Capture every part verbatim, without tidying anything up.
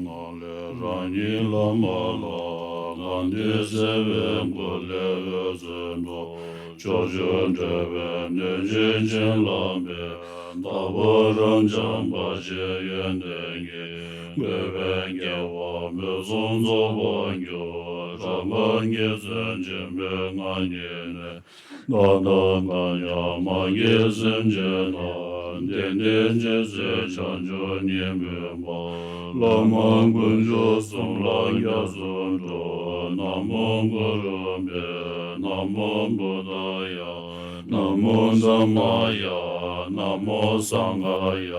ངང་ལས་རང་ཉིད་བླ་མ་ལ། གང་འདུལ་གསལ་བའི་སྐུ་ལས་འོད་ཟེར་འཕྲོ། ཕྱོགས་བཅུར་འགྲོ་བའི་གནོད་སྦྱིན་བྱིན་བརླབས་པའི། དྭགས་པོ་རབ་འབྱམས་འབར་བའི་ཡོན་ཏན་གྱིས། བཀོད་པའི་དགེ་བ་མུན་སེལ་རྫོགས་པར་འགྱུར། རབ་དཀར་གཉིས་མཚོན་འཆི་མེད་མངའ་བརྙེས་ནས། ནམ་མཁའ་མཉམ་མང་གི་སེམས་ཅན་རྣམས། བདེ་གནས་རྒྱལ་སྲས་བྱང་ཆུབ་ཉིད་སྨིན་པ། བླ་མ་དཀོན་མཆོག་གསུམ་ལ་སྐྱབས་སུ་འགྲོ། ན་མོ་གུ་རུ་བྷྱཿ། ན་མོ་བུདྡྷཱ་ཡ། ན་མོ་དྷརྨཱ་ཡ། ན་མོ་སངྒྷཱ་ཡ།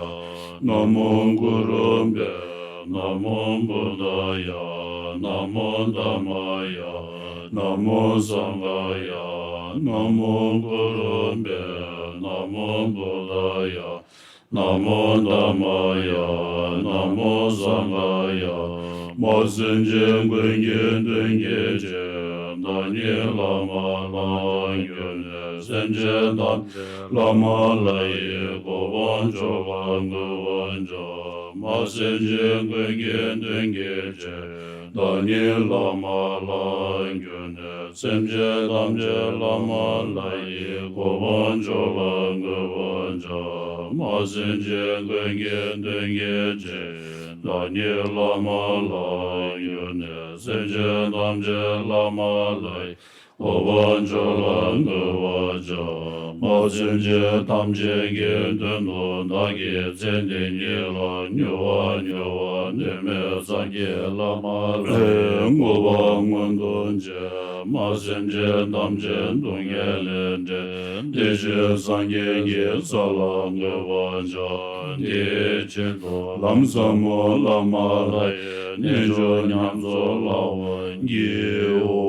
ན་མོ་གུ་རུ་བྷྱཿ། ན་མོ་བུདྡྷཱ་ཡ། ན་མོ་དྷརྨཱ་ཡ། ན་མོ་སངྒྷཱ་ཡ། ན་མོ་གུ་རུ་བྷྱཿ། ན་མོ་བུདྡྷཱ་ཡ། ན་མོ་དྷརྨཱ་ཡ། ན་མོ་སངྒྷཱ་ཡ། མ་སེམས་ཅན་ཀུན་གྱི་དོན་གྱི་ཕྱིར། བདག་ཉིད་བླ་མ་ལ་གྱུར་ནས། སེམས་ཅན་ཐམས་ཅད་བླ་མ་ལྷ་ཡི་གོ་འཕང་མཆོག་ལ་འགོད་པར་བྱ། མ་སེམས་ཅན་ཀུན་གྱི་དོན་གྱི་ཕྱིར། བདག་ཉིད་བླ་མ་ལ་གྱུར་ནས། སེམས་ཅན་ཐམས་ཅད་བླ་མ་ལྷ་ཡི་གོ་འཕང་མཆོག་ལ་འགོད་པར་བྱ། མ་སེམས་ཅན་ཀུན་གྱི་དོན་གྱི་ཕྱིར། བདག་ཉིད་བླ་མ་ལ་གྱུར་ནས། སེམས་ཅན་ཐམས་ཅད་བླ་མ་ལྷ་ཡི་གོ་འཕང་མཆོག་ལ་འགོད་པར་བྱ། མ་སེམས་ཅན་ཐམས་ཅད་ཀྱི་དོན་དུ་བདག་གིས་ཚེ་འདི་ཉིད་ལ་མྱུར་བ་མྱུར་བ་གནོད་མེད་སངས་རྒྱས་བླ་མ་ལྷ་ཡི་གོ་འཕང་མངོན་དུ་བྱས། མ་སེམས་ཅན་ཐམས་ཅད་སྡུག་བསྔལ་ལས་འདྲེན་བདེ་གཤེགས་སངས་རྒྱས་ཀྱི་ས་ལ་འགོད་པར་བྱ། དེའི་ཕྱིར་དུ་ལམ་ཟབ་མོ་བླ་མ་ལྷ་ཡི་རྣལ་འབྱོར་ཉམས་སུ་བླང་བར་བགྱིའོ།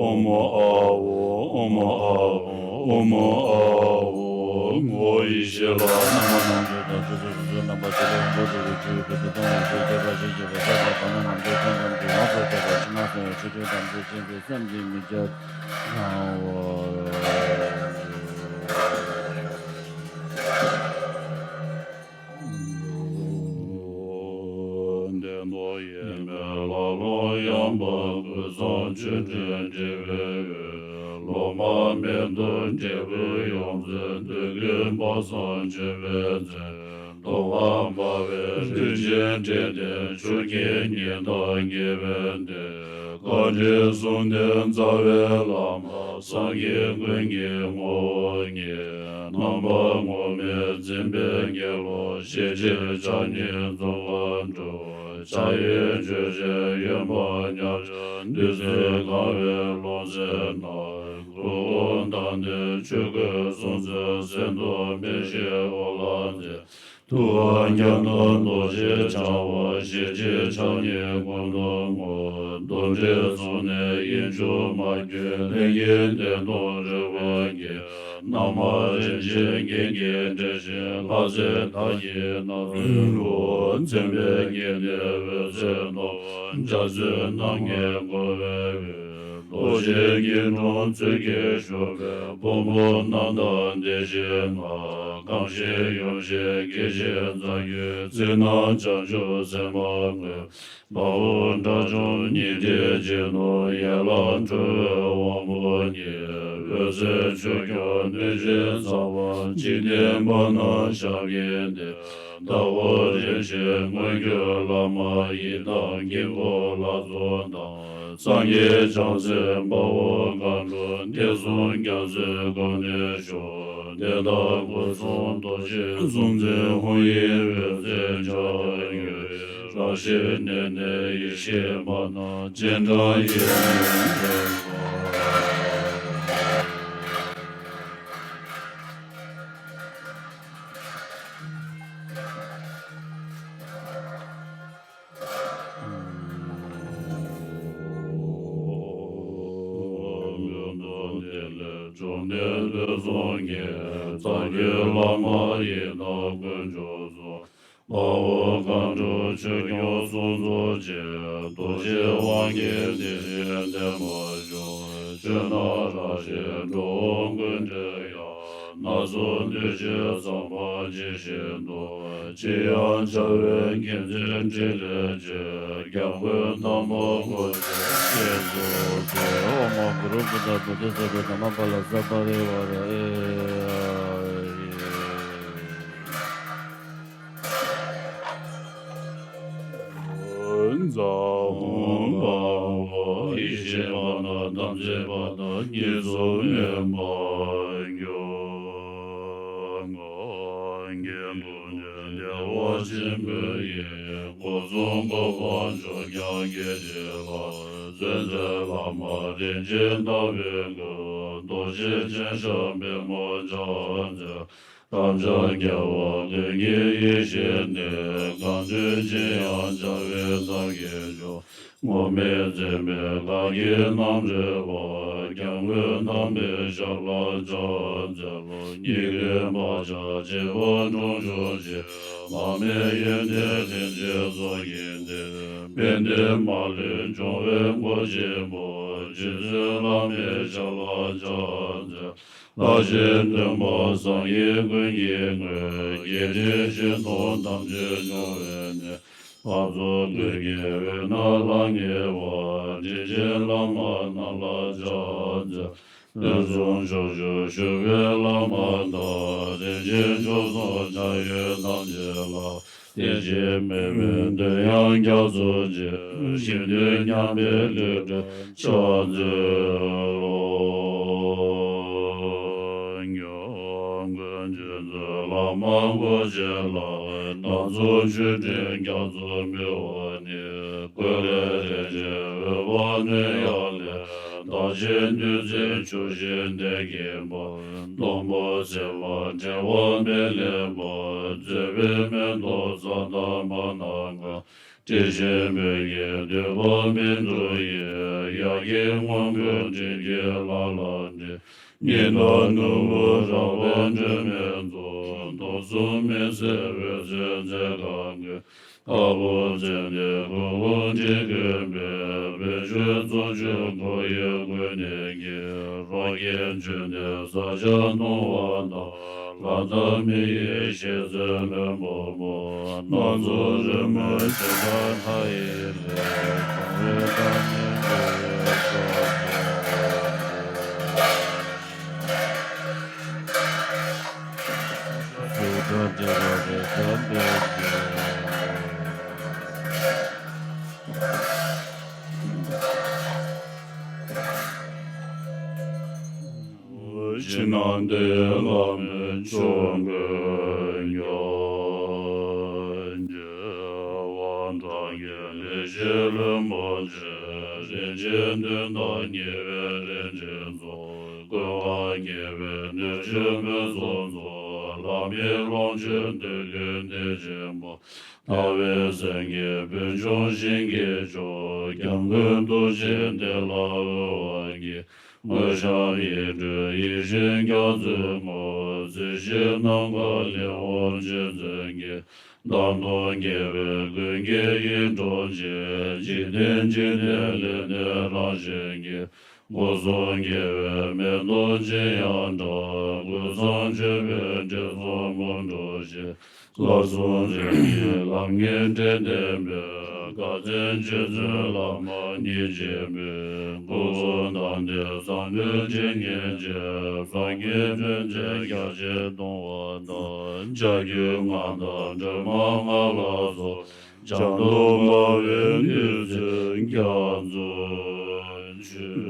ཨོཾ་ཨཱཿཧཱུྃ། ཨོཾ་ཨཱཿཧཱུྃ། ཨོཾ་ཨཱཿཧཱུྃ། ངོ་བོ་ཡེ་ཤེས་ལ་བསྔགས་པ། རྣམ་པ་ཐམས་ཅད་ཀྱི་ཆོས་ཀྱི་དབང་པོ་ཆེན་པོའི་ཆུ་ཡི་ཕུང་པོ་ལྟ་བུར་ཤེས་པ་ཤེས་བཞིན་པ་ཤེས་པ་དང་ནམ་མཁའི་མཐའ་ཙམ་གྱི་ཡོངས་སུ་གྲགས་པ་ཕྱི་ནང་གསང་བའི་ཆོ་འཕྲུལ་དམ་ཚིག་ཅན་དེ་བསམ་གྱིས་མི་ཁྱབ། གདན་ནོ་ཡེ་མེ་ལ་ལོ་ཡངས་པ་ཀུན་བཟང་ཆོས་སྤྲིན་འཁྲིགས་པའི་འོད། ལོ་མ་མེ་ཏོག་འབྲས་བུ་ཡོངས་མཛེས་འདོད་དགུའི་དཔག་བསམ་མཆོད་པའི་མཚན། ལྟོ་བ་འབར་བའི་རིན་ཆེན་འབྲས་ལྡན་ཆུ་སྐྱེས་ཉི་ཟླ་ངེས་པའི་གདན། དཀའ་འགྲེལ་གསུང་རྟེན་རྩ་བའི་བླ་མ་སངས་རྒྱས་ཀུན་གྱི་ངོ་བོ་ཉིད། རྣམ་པ་ངོ་མས་འཛིན་པའི་དགེ་སློང་ཞེ་གཅིག་ཕྱག་གཉིས་འཛོམས་པར་གྲུབ། ཕྱག་གཡས་ཆོས་རྗེ་གཡོན་པ་མཉམ་གཞག་བདུད་རྩིས་གང་བའི་ལྷུང་བཟེད་ནང་། གུར་གུམ་དང་ལྡན་ཆོས་གོས་སྲོང་བཙན་སེང་གདོང་མེ་བཞིན་འོ་ལ་འཛིན། ཐུབ་པ་རྒྱ་མཚོ་རྡོ་རྗེ་འཆང་བ་ཞེ་གཅིག་ཕྱག་གཉིས་སྐུ་མདོག་སྔོ། རྡོ་འདྲེ་གཙུག་ནས་དབྱིངས་ཕྱུག་མ་གྱུར་ལྷན་སྐྱེས་བདེ་སྟོང་རོལ་པ་ཀུན། རྣམ་པར་རིམ་བཞིན་རྒྱན་གྱིས་སྤྲས་ཤིང་ལྷ་རྫས་དག་གིས་རྣམ་གསུམ་བསྐོར། མཚན་དཔེའི་དགེ་ལྡན་འོད་ཟེར་སྟོང་། འཇའ་ཚོན་རྣམ་ལྔས་བསྐོར་བའི་འོད། རྡོ་རྗེ་སྐྱིལ་ཀྲུང་ཚུལ་གྱིས་བཞུགས་པའི་ཕུང་པོ་རྣམ་དག་བདེ་གཤེགས་ལ། གང་ཞིག་ཡུམ་ཞིག་དགེ་བཤེས་རྩ་བརྒྱུད་ཚིག་རྣམས་བྱང་ཆུབ་སེམས་དཔའ་དངོས། དཔའ་བོ་དགྲ་བཅོམ་ཉི་ཟླའི་རྗེས་གནང་ཡན་ལག་འཁྲུལ་བའི་དབང་པོ་ཉིད། འོད་གསལ་ཆོས་སྐྱོང་གནོད་སྦྱིན་ཚངས་པ་འཇིག་རྟེན་པ་དང་ཞབས་ཀྱི་བརྟན། ཟླ་འོད་རིམ་བཞིན་མངོན་གྱུར་བླ་མ་ཡི་དམ་དཀྱིལ་འཁོར་ལྷ་ཚོགས་དང་། སངས་རྒྱས་བྱང་སེམས་དཔའ་བོ་མཁའ་འགྲོ་བསྟན་སྲུང་རྒྱ་མཚོའི་སྒོ་ནས་བཞུགས། དེ་དག་སྐུ་གསུང་རྡོ་རྗེ་གཟུང་འཛིན་ཧཱུྃ་ཡིག་འོད་ཟེར་འཆར་ཡོད། རང་བཞིན་གནས་ནས་ཡེ་ཤེས་མ་ནང་སྤྱན་དྲངས་ཡེ་ཤེས་འབྱུང་གནས་ལུས་ཟུངས་བརྒྱད། རྩ་བརྒྱུད་བླ་མ་ཡི་དམ་དཀོན་མཆོག་གསུམ། དཔའ་བོ་མཁའ་འགྲོ་ཆོས་སྐྱོང་གསུམ་རྫོགས་བཅས། རྡོ་རྗེ་དབང་གིས་དེ་བཞིན་བརྟན་པར་ཤོག། ཆོས་རྣམས་རང་བཞིན་འགྲོ་འོང་ཀུན་བྲལ་ཡང་། སྣ་ཚོགས་འདུས་བྱས་ཚང་མ་ཇི་བཞིན་དུ། ཅི་ཡང་བྱ་བའི་མཁྱེན་བརྩེ་ཕྲིན་ལས་བྱེད། སྐྱབས་མགོན་དམ་པ་སྐུ་མཆེད་མཁྱེན་པར་མཛོད། ཨོཾ་གུ་རུ་བུདྡྷ་བོ་དྷི་ས་ཏྭ་དྷརྨ་པཱ་ལ་ས་པ་རི་ཝཱ་ར། ཛཿཧཱུྃ་བྷ་ཝ། ཡེ་ཤེས་པ་དང་དམ་ཚིག་པ་དང་གཉིས་སུ་མེད་པར་གྱུར། ངག་གི་ཐུགས་རྗེ་བདེ་བ་ཆེན་པོའི་དབྱིངས། སྐུ་གསུང་ཐུགས་དམ་མཆོག་ཀྱང་སྐད་ཅིག་ལ། བརྩོན་འགྲུས་བླ་མ་རིན་ཆེན་ཟླ་བའི་སྐུ། རྡོ་རྗེ་ཅན་ཞབས་པད་མོ་ཕྱག་འཚལ། དམ་བཅའ་རྒྱལ་བ་ཀུན་གྱི་ཡེ་ཤེས་ནི། གང་འདུལ་ཅི་ཡང་བྱ་བའི་ཐབས་མཁས་མཆོག། དངོས་མེད་མཚན་མེད་ལྷ་སྐལ་རྣམ་རོལ་པ། སྐྱབས་མགོན་དམ་པའི་ཞབས་ལ་ཕྱག་འཚལ་ལོ། ཉིན་གུང་མ་ཆགས་བྱིས་པ་འཁྲུངས་གྱུར་ཅིག། བླ་མེད་ཡོན་ཏན་རིན་ཆེན་གསུང་གི་གཏེར། དཔལ་ལྡན་མ་ལུས་འབྱུང་བའི་སྐུ་ཆེན་པོ། རྗེ་བཙུན་བླ་མའི་ཞབས་ལ་ཕྱག་འཚལ། ལྷ་ཞིང་མཐུན་པ་སངས་རྒྱས་ཀུན་གྱི་དངོས། བརྒྱད་ཁྲི་བཞི་སྟོང་དམ་ཆོས་འབྱུང་བའི་གནས། འཕགས་ཚོགས་ཀུན་གྱི་དབུས་ན་ལྷང་ངེ་བ། དྲིན་ཅན་བླ་མ་རྣམས་ལ་ཕྱག་འཚལ། དུས་གསུམ་ཕྱོགས་བཅུར་བཞུགས་པའི་བླ་མ་དང་། རིན་ཆེན་མཆོག་གསུམ་མྱ་ངན་ཐམས་ཅད་ལ། དེ་བཞིན་གཤེགས་པའི་མཐུ་ཡང་རྒྱ་མཚོ་ཆེ། ཞིང་དུ་མཉམ་པའི་ལུས་འགྲོ་ཕྱག་འཚལ་ལོ། ཉོན་ཀུན་རྗེ་བཙུན་བླ་མ་སྐུ་མཆེད་ལ། སྣ་ཚོགས་མཆོད་སྤྲིན་རྒྱ་མཚོ་འབུལ་བ་ནི། བཀོད་ལས་རིན་ཆེན་འོད་དཔག་མེད་ཡར་ལེན། བདག་གཞན་འདུས་ཚེ་ཆུ་ཤིང་ལྡན་གྱི་བར། སྡོང་པོ་ཚེར་མ་འབྲེལ་བ་མེ་ལེན་པ། མཛོད་པའི་མེ་ཏོག་ས་དང་མ་ནམ་མཁའ། དྲི་ཞིམ་མོ་ཡི་འདོད་པ་མི་འགྲུབ་ཡི། ཡ་གྱལ་སྔོན་པོའི་སྤྲིན་གྱིས་ལ་ལ་འདྲེས། ཉི་ཟླ་ནོར་བུ་རལ་པ་སྒྲོན་མེ་མཚོ། མདོག་གསུམ་མིག་སེར་འོད་ཟེར་འཛིན་གང་གི། ཨ་ཁུ་ཙན་དན་གུར་གུམ་དྲིས་གོས་པའི། བོད་ཆུ་བཙོ་བཅོས་ཁོར་ཡུག་ཀུན་ནས་སྐྱེས། རོ་བརྒྱའི་འབྱུང་གནས་ས་ཆ་སྟོང་བ་དང་། ལ་དྭགས་མི་ཡི་ཞལ་གསེར་ལྷུན་པོ་སྨོ། སྣ་ཚོགས་རོལ་མོ་ཆེ་ཕྲ་ལྷ་ཡི་ལས། གང་བས་བདག་ཉིད་འདུལ་བའི་སྐུ། སུ་དང་འབྲལ་བ་རེ་ཐབས་མེད་ཀྱི། ཕྱི་ནང་འདུལ་བའི་བླ་མའི་མཆོག་ཀུན་ཀྱང་། རྒྱལ་བ་དག་གི་ལེགས་བཤད་ལྷུན་པོ་ཆེ། རིན་ཆེན་བདུན་དང་ཉེ་བའི་རིན་ཆེན་མཚོ། ཀུན་དགའ་བརྒྱད་པའི་གནོད་སྦྱིན་ཕུན་སུམ་ཚོགས། ལྷ་མིའི་ལོངས་སྤྱོད་འདོད་ཀྱི་གནས་ཆེན་པོ། རྟ་བས་སེང་གེ་བོན་ཆུང་ཞིང་གི་མཆོག། སྐྱབས་མགོན་ཐུགས་རྗེའི་གཏེར་ལ་དབུ་བ་འགྱེད། དངོས་བཤམས་ཡིག་འབྲུ་ཡིད་བཞིན་རྒྱ་མཚོའི་ངོས། རྩིབས་བཞི་ནམ་མཁའ་ལས་འོངས་རྗེ་བཙུན་གྱི། གདམས་ངག་རྒྱལ་བའི་ཀུན་གྱི་ཡིད་འཕྲོག་བྱེད། འཇིག་རྟེན་འཇིག་རྟེན་ལས་འདས་རང་བཞིན་གྱི། སྒོ་གསུམ་རྒྱལ་བའི་མེ་ཏོག་ཅི་ཡང་བཀྲ། ཀུན་བཟང་མཆོད་པའི་འབྲས་བུ་སྨོན་འགྲུབ་ཤིང་། ལྷ་གསུམ་རིམ་གྱིས་ལམ་ལྔའི་འབྲས་ལྡན་པའི། དགའ་ལྡན་རྗེ་བཙུན་བླ་མ་མཉེས་བྱེད་པའི། སྐུ་གསུང་ཐུགས་ལྡན་བསམ་དོན་ཇི་སྙེད་ཅིག། སངས་རྒྱས་བྱོན་ཚེ་རྒྱ་ཆེར་གཏོང་བ་དང་། བྱ་རྒྱུད་ལྔ་དང་སྒྲོལ་མ་ལྔ་ལ་སོགས། བྱང་དུ་འཕགས་པའི་བདུད་རྩི་རྒྱ་མཚོ་མཆོད།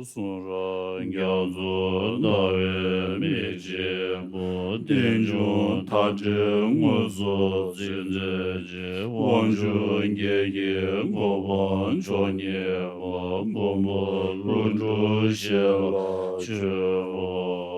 གསུང་རབ་རྒྱ་མཚོ་ཟླ་བའི་མིག་ཆེན་པོ། རྟེན་འབྱུང་མཐའ་བྲལ་དངོས་སུ་གཟིགས་མཛད་ཅིང་། དབང་ཕྱུག་བརྒྱད་ཀྱི་གོ་འཕང་མཆོག་བརྙེས་པ། མགོན་པོ་ཀླུ་སྒྲུབ་ཞལ་ལ་མཆོད་པ་འབུལ།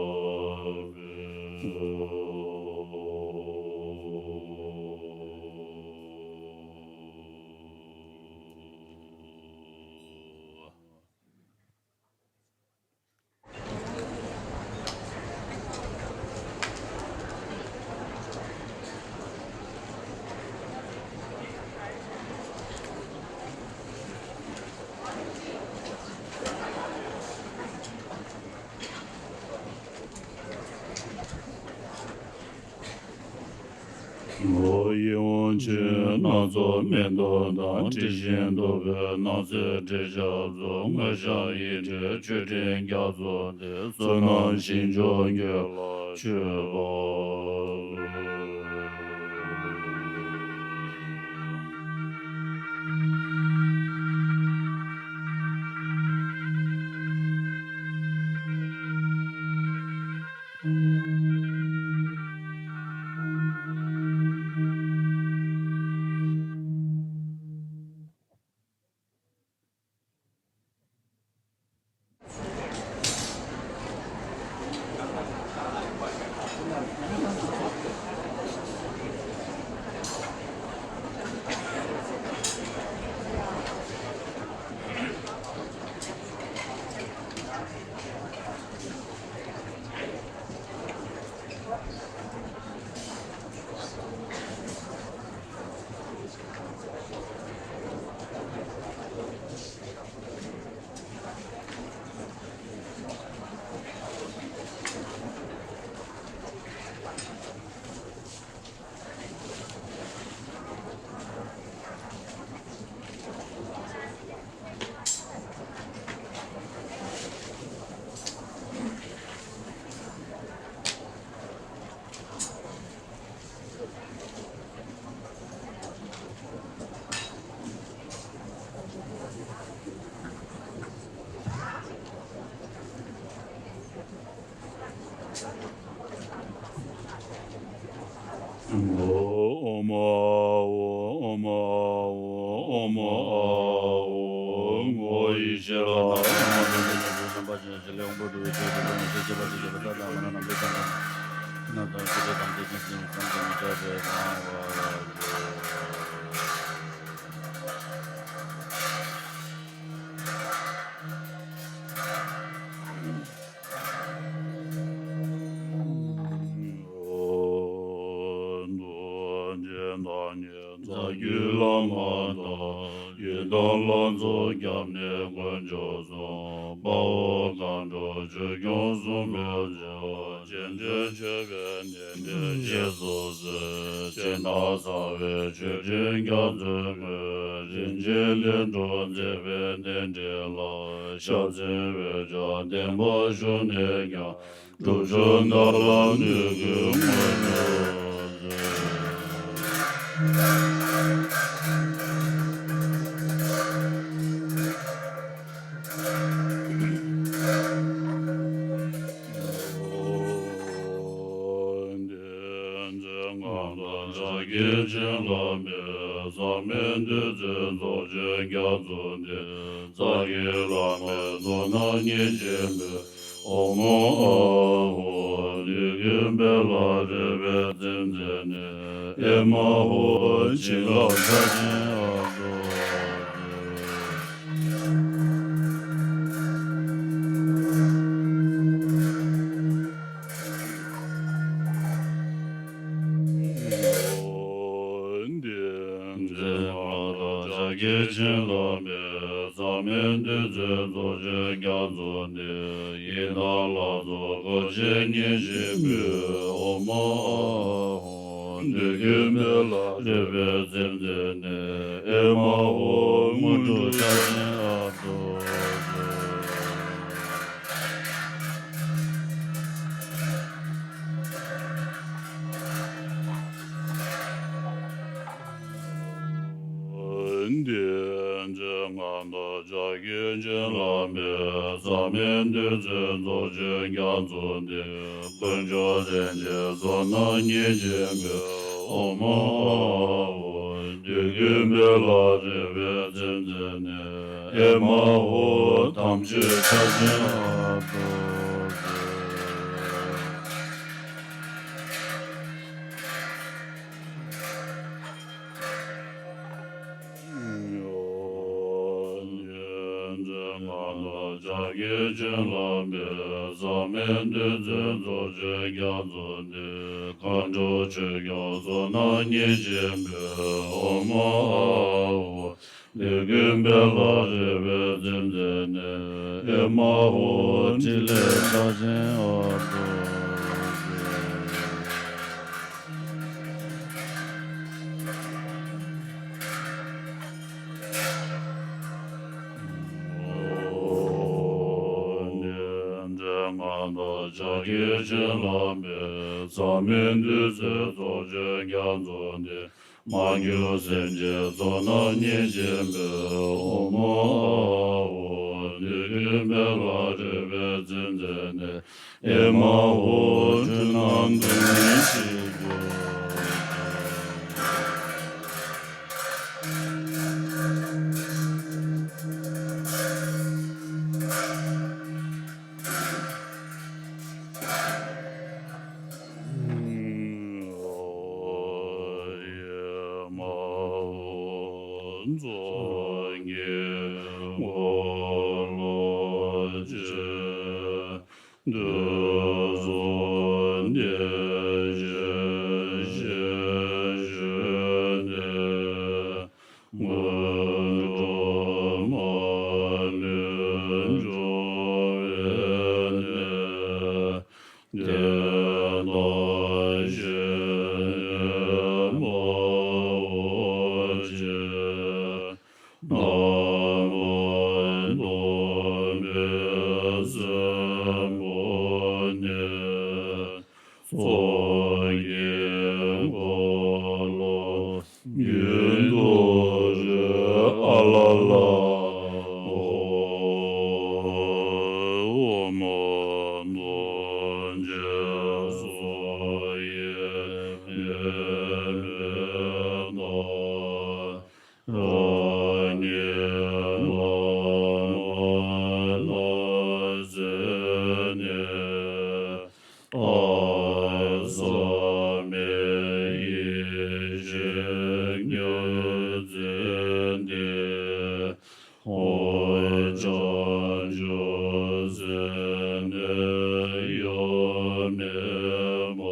ཆོས་སྣ་ཚོགས་མེ་ཏོག་དང་། དྲི་ཞིང་དུད་འགྲོའི་སྣང་གསལ་དྲི་ཞབས་སོགས། དངོས་བཤམས་ཡིད་བྲལ་མཆོད་སྤྲིན་རྒྱ་མཚོ་འདི། བསོད་ནམས་ཞིང་མཆོག་འགྱུར་ལ་མཆོད་པ། ཨོ་མ་ཨོ་ཨོ་མ་ཨོ་ཨོ་མ་ཨོ། ངོ་བོ་ཡེ་ཤེས་ལ། རྣམ་པ་ཅན་ཞིག་ལས་དབང་པོ་འདུ་བའི་ཆོས་ཀྱི་སྒོ་ནས་ཤེས་བྱེད་པ་ཞིག་ཡོད་པ་ལྟར་བླ་མ་རྣམས་ལས་ཀྱང་དང་། ན་ཚ་ཤི་རེ་དང་དེ་བཞིན་གཤིན་བསམ་གྱིས་མི་ཁྱབ་པའི་གང་བ། རྡོ་རྗེ་བདག་ཉིད་རྩ་བརྒྱུད་བླ་མ་དང་། ཡི་དམ་ལྷ་ཚོགས་སྐྱབས་གནས་དཀོན་མཆོག་གསུམ། དཔའ་བོ་མཁའ་འགྲོ་ཆོས་སྐྱོང་སྲུང་མའི་བྱ་བ། སྤྱན་འདྲེན་མཆོད་པའི་ནན་ཏན་རྗེས་སུ་གསོལ། སྦྱིན་བདག་རྩ་བའི་མཆོད་སྤྲིན་རྒྱ་མཚོས་བསྐུལ། རིན་ཆེན་ལྷུན་གྲུབ་མཛད་པའི་རྟེན་འབྲེལ་ལ། ཞབས་བརྟན་འོད་ཆགས་བརྟན་པར་བཞུགས་ནས་ཀྱང་། སྒྲུབ་མཆོག་བདག་ལ་ནུས་གུས་མངོན་དུ་གསོལ། བསྟན་འཛིན་མངའ་བདག་ཕྱག་རྒྱའི་བྱིན་རླབས་འཕེལ། ཟག་མེད་འདུས་ཚོགས་རྫོགས་བྱེད་རྒྱ་མཚོ་འདི། རྩ་བརྒྱུད་བླ་མའི་ཚོགས་རྣམས་མཉེས་ཆེན་པོས། ཨོཾ་ཨཱཿཧཱུྃ། ནུས་ཀུན་འཕེལ་ལ་རོལ་པའི་རྩེར་འཛིན་ནས། ཨེ་མ་ཧོ། བྱིན་རླབས་ཕྲ་ཞིང་ཨ་ཙོགས་བསྟན་འཛིན་མངའ་བདག་ཕྱག་རྒྱའི་བྱིན་རླབས་འཕེལ། ཟག་མེད་འདུས་ཚོགས་རྫོགས་བྱེད་རྒྱ་མཚོ་འདི། ཡི་དམ་ལྷ་ཚོགས་འཁོར་བཅས་མཉེས་ཆེན་པོས། ཨོཾ་ཨཱཿཧཱུྃ། ནུས་ཀུན་འཕེལ་ལ་རོལ་པའི་རྩེར་འཛིན་ནས། ཨེ་མ་ཧོ། དངོས་གྲུབ་ཕྲ་ཞིང་ཨ་ཙོགས་བསྟན་འཛིན་མངའ་བདག་ཕྱག་རྒྱའི་བྱིན་རླབས་འཕེལ། ཟག་མེད་འདུས་ཚོགས་རྫོགས་བྱེད་རྒྱ་མཚོ་འདི། དཀོན་མཆོག་སེམས་ཅན་ཚོགས་རྣམས་མཉེས་ཆེན་པོས། ཨོཾ་ཨཱཿཧཱུྃ། ནུས་ཀུན་འཕེལ་ལ་རོལ་པའི་རྩེར་འཛིན་ནས། ཨེ་མ་ཧོ། དམ་ཆོས་ཕྲ་ཞིང་ཨ་ཙོགས་བསྟན་འཛིན་མངའ་བདག་ཕྱག་རྒྱའི་བྱིན་རླབས་འཕེལ། ཟག་མེད་འདུས་ཚོགས་རྫོགས་བྱེད་རྒྱ་མཚོ་འདི། མཁའ་འགྲོ་ཆོས་སྐྱོང་ཚོགས་རྣམས་མཉེས་ཆེན་པོས། ཨོཾ་ཨཱཿཧཱུྃ། ནུས་ཀུན་འཕེལ་ལ་རོལ་པའི་རྩེར་འཛིན་ནས། ཨེ་མ་ཧོ། ཕྲིན་ལས་ཕྲ་ཞིང་ཨ་ཙོགས་བསྟན་འཛིན་ ལ་ཕྱག་གི་བྱིན་རླབས་འཕེལ། ཟག་མེད་འདུས་རྩེའི་ཚོགས་མཆོག་རྒྱ་མཚོ་འདི། མ་གྱུར་སེམས་ཅན་ཚོགས་རྣམས་མཉེས་བྱེད་པའི། ཨོཾ་ཨཱཿཧཱུྃ། བདུད་ཀྱི་མེ་ལྷ་རུས་པའི་གཅིན་ཚད་ནས། ཨེ་མ་ཧོ། འཁྲུལ་སྣང་གདོན་བགེགས་ཞི་འགྱུར་ཅིག། ཨེ་མ་ཧོ། ཚོགས་ཀྱི་འཁོར་ལོ་ཆེ། འདི་ཚོགས་འདི་ཞེས་བརྗོད་དེ། དངོས་གྲུབ་མ་ལུས་འབྱུང་བའི་གནས། དེ་དག་ཞི་ནས་མ་འོངས་ཕྱིར། རྣམ་པར་སྟོན་པའི་སྲས་པོ་ནི། ཚོགས་ཀྱི་འཁོར་ལོ་རྒྱུན་དུ་རོལ། ཨ་ལ་ལ་ཧོ། ཨོཾ་གདོན་བགེགས་སོགས་ཡེ་ནས་མེད་པའི་མཐར། རང་ཉིད་བླ་མ་ལ་བརྩེ་ནས། བསམ་མེད་ཡེ་ཤེས་མྱུར་འཛིན་ཏེ། ཧཱུྃ། བྱང་ཆུབ་སེམས་དཔའ་གཡོ་མེད་མ།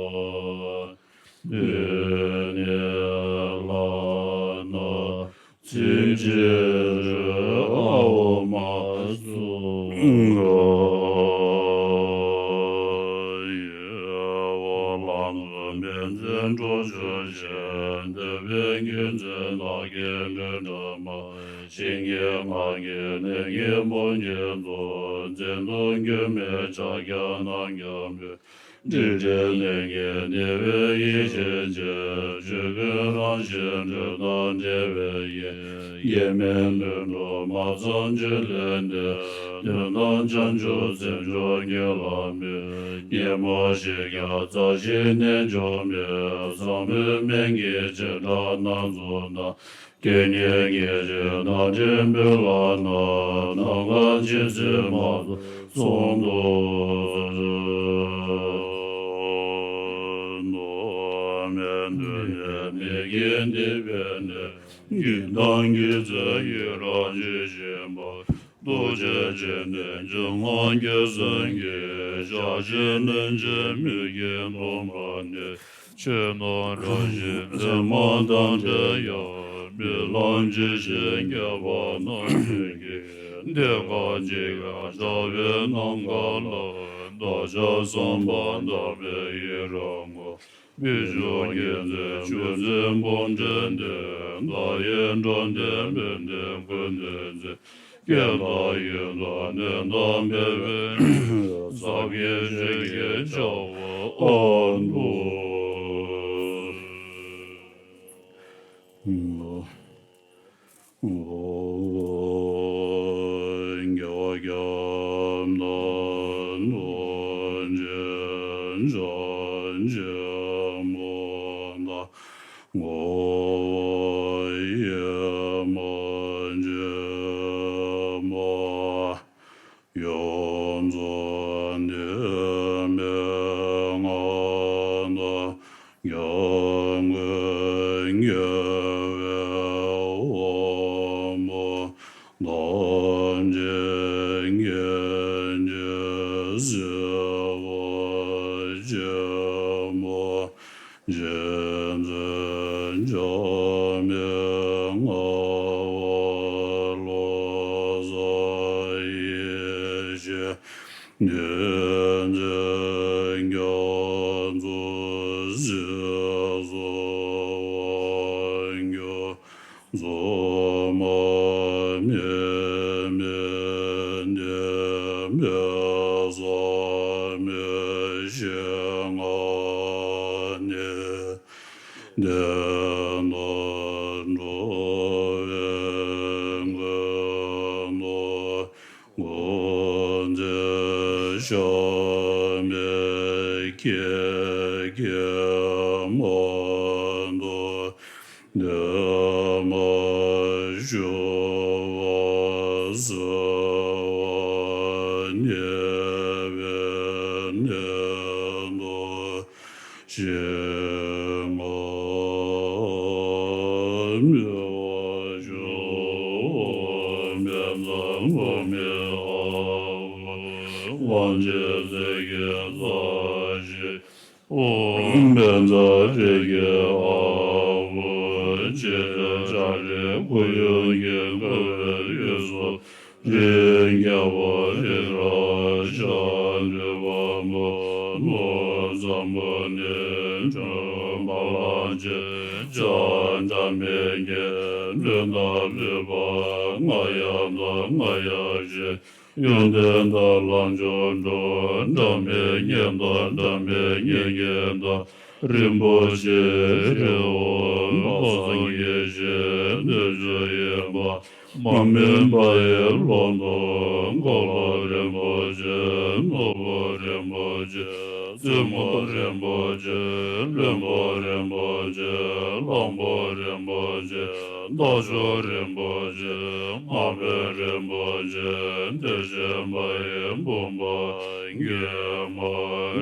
གདོད་ནས་ལྷ་རྣམས་ཚིམ་བྱེད་རོལ། ཨ་ཨོཾ་མ་སུ། ཡེ་ཧོ། ལྷ་མཛོད་མི་མཛེས་འགྲོ་ཆུ་ཆེན། འདོད་པའི་སྨྱུག་རྩེ་ནགས་ཀྱི་ལུས་འདྲ་མ། ཞིང་གི་རྔ་ཡབ་གླིང་གི་འབུམ་གྱི་ཚོགས། མཚན་དང་མཆོད་མེའི་ཕྱག་རྒྱ་རྣམས་ཀྱང་འབུལ། ཏྲཊ་ཅའི་གླིང་གི་ནཻ་ཝི་ཡེ་ཤེས་ཆེ། ཆོས་ཀུན་རང་བཞིན་སྒྲོན་དང་བྲལ་བའི་དབྱིངས། ཡེ་མེ་ལྷུན་གྲུབ་མ་ཚང་བཅུད་ལེན་ཏེ། དོན་དམ་བྱང་ཆུབ་སེམས་མཆོག་ཉིད་ལ་སྨོད། ཉོན་མོངས་ཞེན་རྒྱ་རྩ་བཞིའི་རྣལ་འབྱོར་མའི། ཟབ་མོའི་སྨན་གྱི་བྱེ་བྲག་སྣ་ཚོགས་དང་། རྐྱེན་ངན་ཉེས་བྱས་ནང་དྲན་བུ་ལ་ན། ནམ་མཁའ་ཇི་སྲིད་མ་སོན་གསུང་དུ་གསོལ། གནོད་མེད་འདོད་ཡོན་མི་དགེ་སྡིག་པའི་ནད། སྐྱེ་དང་སྐྱེ་ཚེ་ཡི་རང་བྱེད་བཞིན་པ། རྡོ་རྗེ་འཆང་ནས་འཇིགས་དང་རྒྱལ་སྲིད་ཀྱི། ཞག་བཞིན་ནད་ཀྱིས་མི་སྐྱེ་གདོན་པ་ནད། ཆོས་རྣམས་རང་བཞིན་མཚན་མ་དང་བྲལ་ཡང་། རྨི་ལམ་ཇི་བཞིན་སྐྱེ་བ་རྣམས་ཀྱི། བདེ་དགའ་འཇིགས་པའི་ཕྲག་པའི་ནམ་མཁའ་ལ། བདག་ཅག་བསམ་པ་དག་པའི་ཡིད་རང་ངོ་། བོད་ལྗོངས་མཁྱེན་བརྩེ་ཆོས་འཛིན་འབུམ་འདྲེན་ཏེ། བདག་ཡི་འགྲོ་དོན་ཕན་བདེ་ཀུན་ཏུ་བརྩེ། སྐྱེ་མཐའ་ཡི་དྭགས་ནད་དང་འབེལ་བའི། ཟབ་རྒྱས་ཆོས་ཀྱི་ཆར་པ་ཨ་འདུ། རྒྱལ་བ་བརྒྱ་པ་དང་དོན་ཆེན་བྱང་ཆེན་མ་དང་། ངོ་བོ་ཡེ་མ་ཆེན་མ། ཡོངས་རྫོགས་འདུས་མའི་ངང་དང་། ཉམས་ཀྱི་ཉེ་བའི་དབང་པོ། ཐམས་ཅད་མཁྱེན་ཅིང་གཟིགས་པ་ཆེན་པོ། རྗེ་བཙུན་འཆི་མེད་ངག་དབང་བློ་བཟང་ཡེ་ཤེས། ཉིན་མཚན་རྒྱ་མཚོ་ཟེར་སོགས་དབང་སྒྱུར་གཙང་མ་མེ་མེ་འདས་པའི་ཟབ་ ཟ་ལོ་མི་ཨ་བུ་དབང་ཆེན་ཟེར་གྱི་ས་ཞིག་ཨོ་བན་ཛ་རེ་གི་ཨ་བུ་ཆེ་ཆ་རེ་ཁུ་ཡུ་གི་ཁུ་བེར་ཡུ་སུ་རེ་རྒྱ་བོ་རེ་ར་ཤ་འདྲེ་བ་མོ་ལོ་ཙམ་པོ་ནི་ཁྲོན་པ་ལ་ཆེ་ཆ་འདྲ་མེད་ཀྱི་ལུས་ན་ལུས་པ་ང་ཡ་ད་ང་ཡ་ཞེས། ཡོན་ཏན་དང་ལམ་མཆོག་འགྲོ། འབྲལ་མེད་གཉེན་དང་འབྲལ་མེད་གཉེན་གཉེན་དང་རིན་པོ་ཆེ་རེ་འོ་པ་སངས་རྒྱས་ཞེས་འདོད་ཆོས་ཡིན་པ་མ་སྨིན་པ་ཡི་ལོ་ཏོག་འཁོར་ལོ་རིན་པོ་ཆེ་ནོར་བུ་རིན་པོ་ཆེ་བཙུན་མོ་རིན་པོ་ཆེ་བློན་པོ་རིན་པོ་ཆེ་གླང་པོ་རིན་པོ་ཆེ་རྟ་མཆོག་རིན་པོ་ཆེ་དམག་དཔོན་རིན་པོ་ཆེ་གདོས་ཆེན་པ་ཡི་འབུམ་པ་དགེ་མ་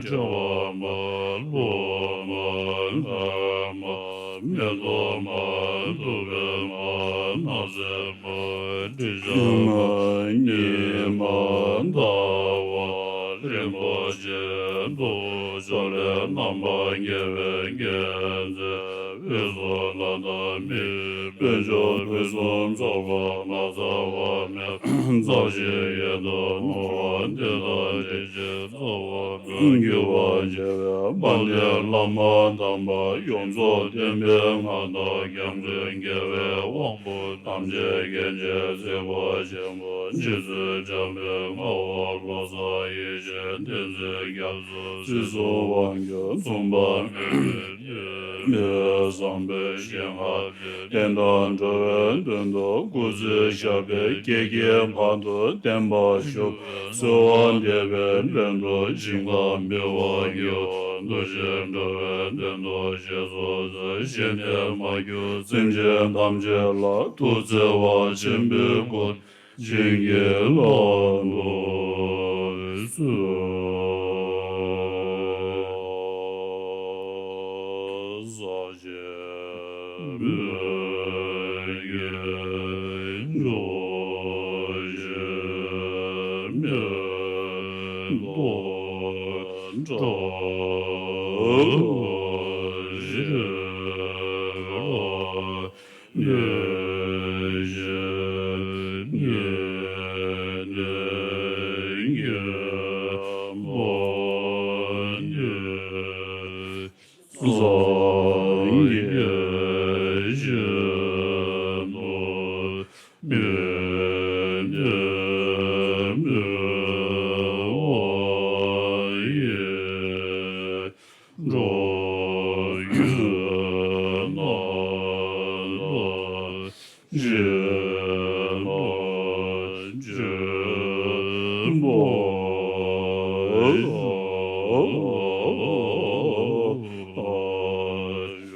ཁྲེ་བ་མ་ལོ་མ་ལྷ་མ་མེ་ཏོག་མ་ཐུབ་པའི་མ་ནགས་ཚལ་མ་དྲི་ཆབ་མ་ཉི་མ་ཟླ་བ་རིན་པོ་ཆེ་རྡོ་ཕྱོགས་ལས་རྣམ་པར་རྒྱལ་བའི་མཁྱེན་བརྩེ། དབུས་སུ་ལྷ་དང་མིའི་དཔལ་འབྱོར་ཕུན་སུམ་ཚོགས་པ་ལ་རྩ་བ་མེད་རྩ་བཞི་ཡི་དུ་ནོར་བ་འདི་དག་འདི་ཕྱིར་རྩ་བ་ཀུན་འགྱུར་བར་བྱེད་པའི་དཔལ་ལྡན་བླ་མ་དམ་པ་ཡོངས་རྫོགས་བསྟན་པའི་མངའ་བདག་རྒྱ་མཚོའི་རྒྱལ་བའི་དབང་པོ་ཐམས་ཅད་མཁྱེན་ཅིང་གཟིགས་པ་ཆེན་པོ་རྗེ་བཙུན་འཇམ་དཔལ་དཔའ་བོ་བློ་བཟང་ཡེ་ཤེས་བསྟན་འཛིན་རྒྱ་མཚོ་སྲིད་གསུམ་དབང་སྒྱུར་མཚུངས་པ་མེད་པའི་མི་བསམ་པའི་ཞིང་ཁམས་བདེན་དང་འགྲོ་བའི་དོན་དུ་སྐུ་ཚེ་ཞབས་པད་བསྐལ་བརྒྱའི་བར་དུ་བརྟན་པར་བཞུགས། གསོལ་བ་འདེབས་པའི་ལན་དུ་ཞིང་ཁམས་མི་དབང་སྒྱུར་འདུ་ཤེས་འགྲོ་བའི་དོན་དུ་ཞེས་སོགས་སུ་ཞི་གནས་མ་གྱུར་སེམས་ཅན་ཐམས་ཅད་ལ་ཐུགས་བརྩེ་བ་ཆེན་པོའི་སྒོ་བྱིན་གྱིས་བརླབ་ཏུ་གསོལ། ཟག་བཅས་མོས་གུས་འཇུག་ཅིང་མེ་ཏོག་བཀྲ་ཤིས་ལ་གནས་ཤིང་ཉེ་གནས་ཀྱི་མ་ནི་སངས་རྒྱས་བཞིན་དུ་མི་གནས་མི་དབང་ཡིན། འགྲོ་ཀུན་རྣམས་ལ་སྦྱིན་པ་ཆེན་པོ་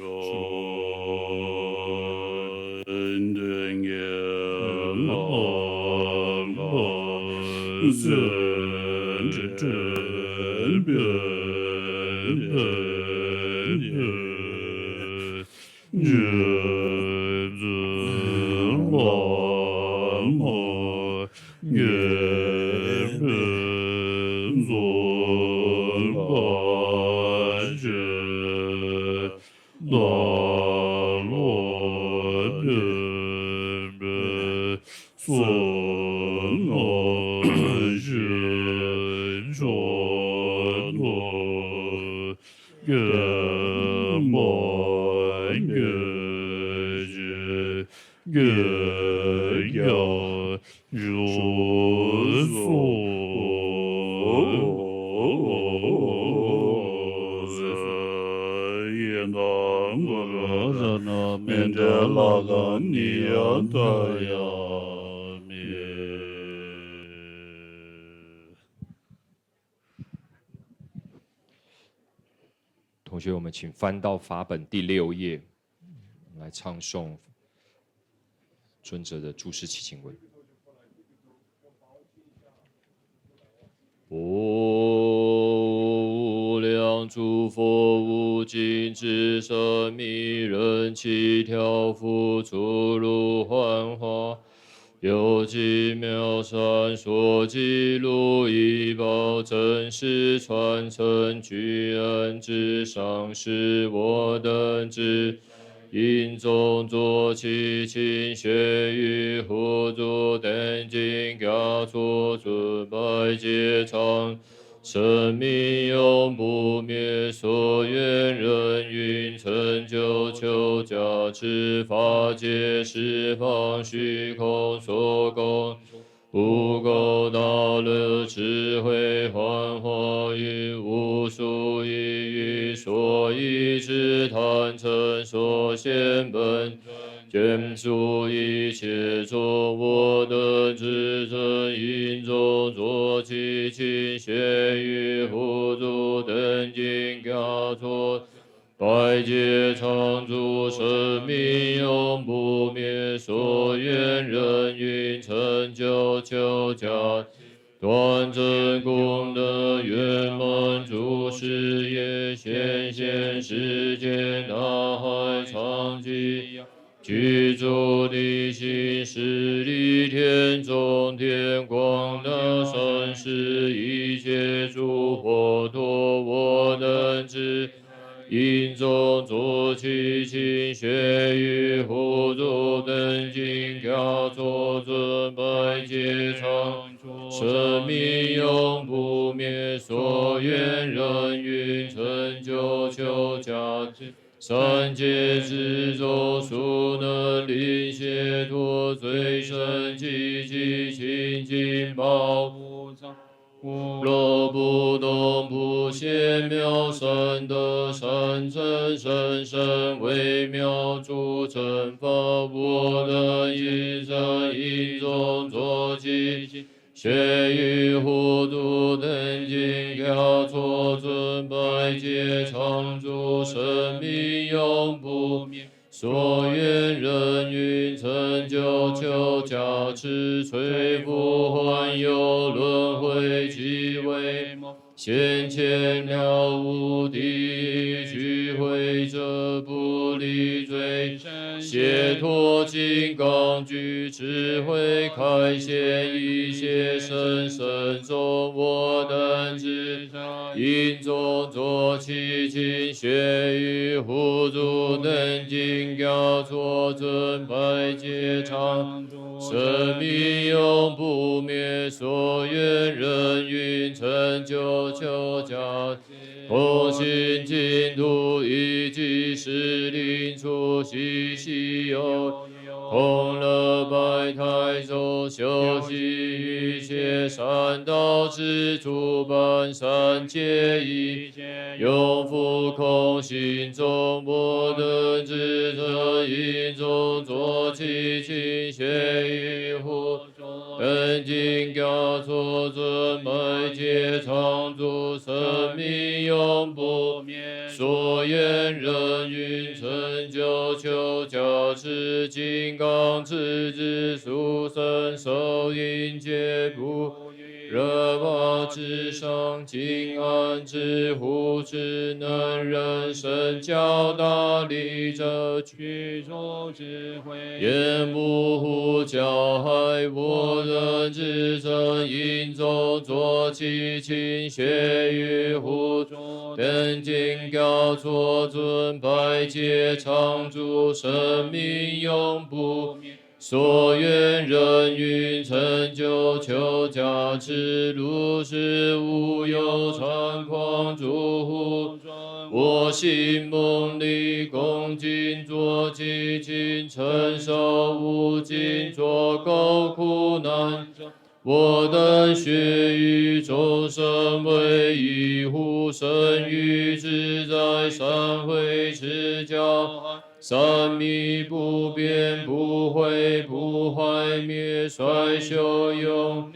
ཡོད། མདུན་གྱི་ལྷ་ལ་སེར་སྐྱའི་སྤོས་འདི་རྗེ་བཙུན་བླ་མ་དགེ་འཕེལ་རྫོང་དང་བཅས། ནཱ་ལུ་བསྟན་པའི་གསུང་རྣམས་ཞིག་མཆོག་ཏུ་བཀོད་པ་ཉིད་ཀྱི་དགེ་རྒྱལ་བཞུགས་སུ་གསོལ། ཡི་དམ་གུ་རུ་རཏྣ་མཎྜལ་ལ་ག་ནི་ཡ་ཏ་ཡ་མི།同学，我们请翻到法本第六页，来唱诵尊者的注释祈请文。无量诸佛无尽智，神秘人气调伏，出入幻化，有寂妙善所记录以报，真实传承，居恩之上，使我等之。因中作起，勤学与互助，等经交错，尊拜皆唱。生命永不灭，所愿人云成就，求加持法界，释放虚空所供。 不垢大乐，智慧幻化，于无数一语，所以之坛城，所现本尊，眷属一切众，我等至诚，因中作起，勤学与互助，等经交错， 百劫常住，生命永不灭，所愿人云成就，求加持，端正功德圆满，诸事业，显现世间，大海长寂， 居住地心，十里天中天，广大善事，一切诸佛陀，我等至诚，因中作起，勤学与互助，等经交错，尊拜皆常住，生命永不灭，所愿人云成就，求加持， 三界之中，孰能令解脱最胜寂寂，清净宝物藏，无漏不动，不现渺三德，善乘甚深，微妙诸乘法，我等至诚，因中作起， 学与互助，等经交错，尊拜皆常住，生命永不灭，所愿人云成就，求加持，摧伏幻有轮回，即为梦 现前了悟第一，具慧者不离最深解脱金刚具，智慧开显一切甚深众，我等至诚，因中作起，勤学与互助，等经交错，尊拜皆常住，生命永不灭，所愿人云成就，求加 同行净土，一即是令初，悉悉有有，空乐百态中，修习一切善道之主，般三戒一切永不空。心中我等至诚，因中作起，勤学与互 等经交错，尊拜皆常住，生命永不灭，所愿人云成就，求加持金刚持之殊胜手印，皆布于热瓦之上，金安之护持，能忍圣教大力者， 居住智慧，言不护教害，我等至诚，因中作起，勤学与互助，等经交错，尊拜皆常住，生命永不灭，所愿人云成就，求加持，如是无有猖狂诸护 我心梦里，恭敬作起，勤诚守护，尽作够苦难者，我等须与众生为一，护身于自在，三会持教，三密不变，不毁不坏灭，率修永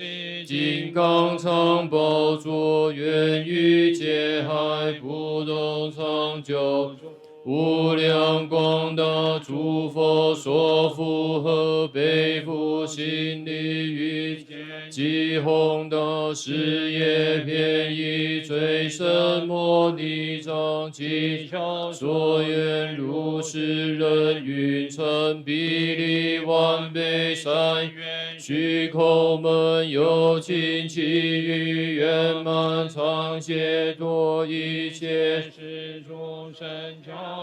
金刚常宝座，愿与劫海，不动常久。无量广大诸佛所护，何悲不信力与际洪的事业便以最深莫逆障，其效所愿如是人云成，比例完备善愿，虚空门有尽，其余圆满常解脱，一切是众生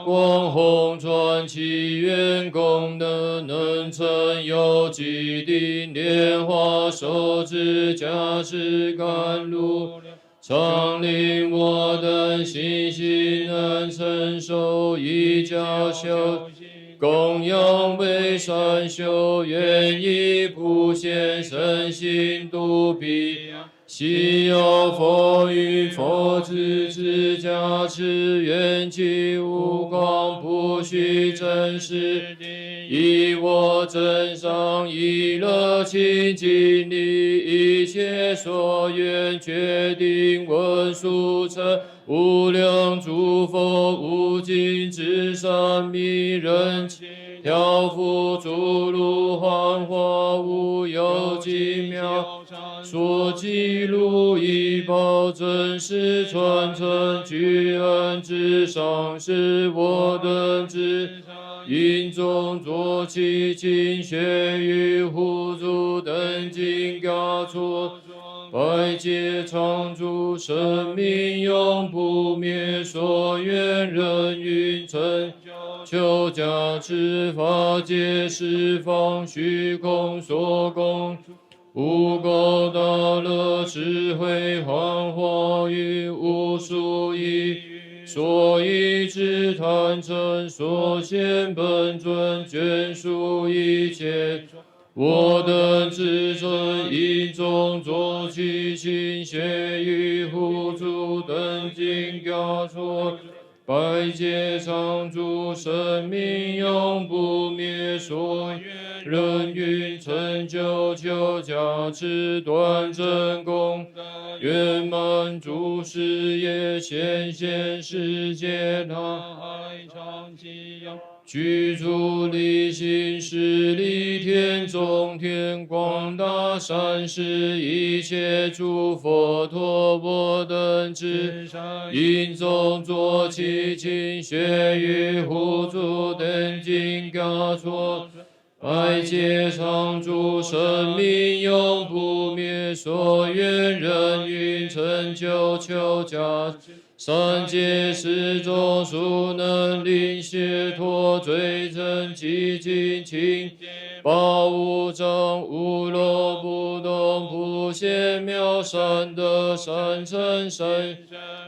光弘传其愿功德，能成有寂定莲花手持加持甘露，常令我等信心能成熟，以教修行供养为善修，愿以普贤身心度彼岸。 昔有佛语，佛子之加持，愿其无光，不虚真实定。以我增上，以乐清净力，一切所愿决定闻速成。无量诸佛无尽之善mit人 调伏诸如幻化无有尽妙善所记录以报真实传承具恩之上，是我等之善因种作起，勤学于护祖等经教错 百劫常住，生命永不灭，所愿人云成就，求加持法界十方虚空所供，无垢大乐，智慧幻化于无数意，所以至坦诚，所现本尊，眷属一切 我等至诚因种作起，勤学于护祖等经教错，百劫常住，生命永不灭，所愿人云成就，求加持端正功德圆满，诸事业显现世界大海，长期要 具足离心，势力天中天，广大善施一切诸佛陀。我等至善因种作起，勤学于护祖等经教错，百劫常住，生命永不灭，所愿人云成就，求加持 三界十种，速能令解脱罪障寂静清净，八无障，无漏不动，普显妙善德，善乘善生，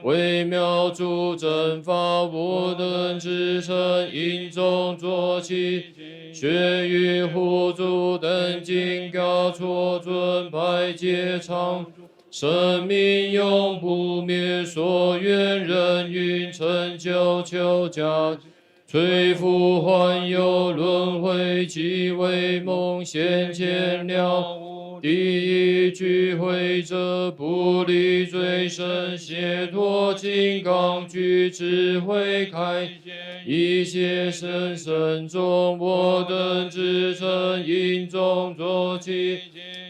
微妙诸正法。我等至诚因种作起，学于护祖等经教错，尊百劫常 生命永不灭，所愿人云成就，求加持，摧伏幻有轮回，即为梦现前了悟。第一具慧者，不离最胜解脱金刚具，智慧开显一切甚深种。我等至诚因种作起，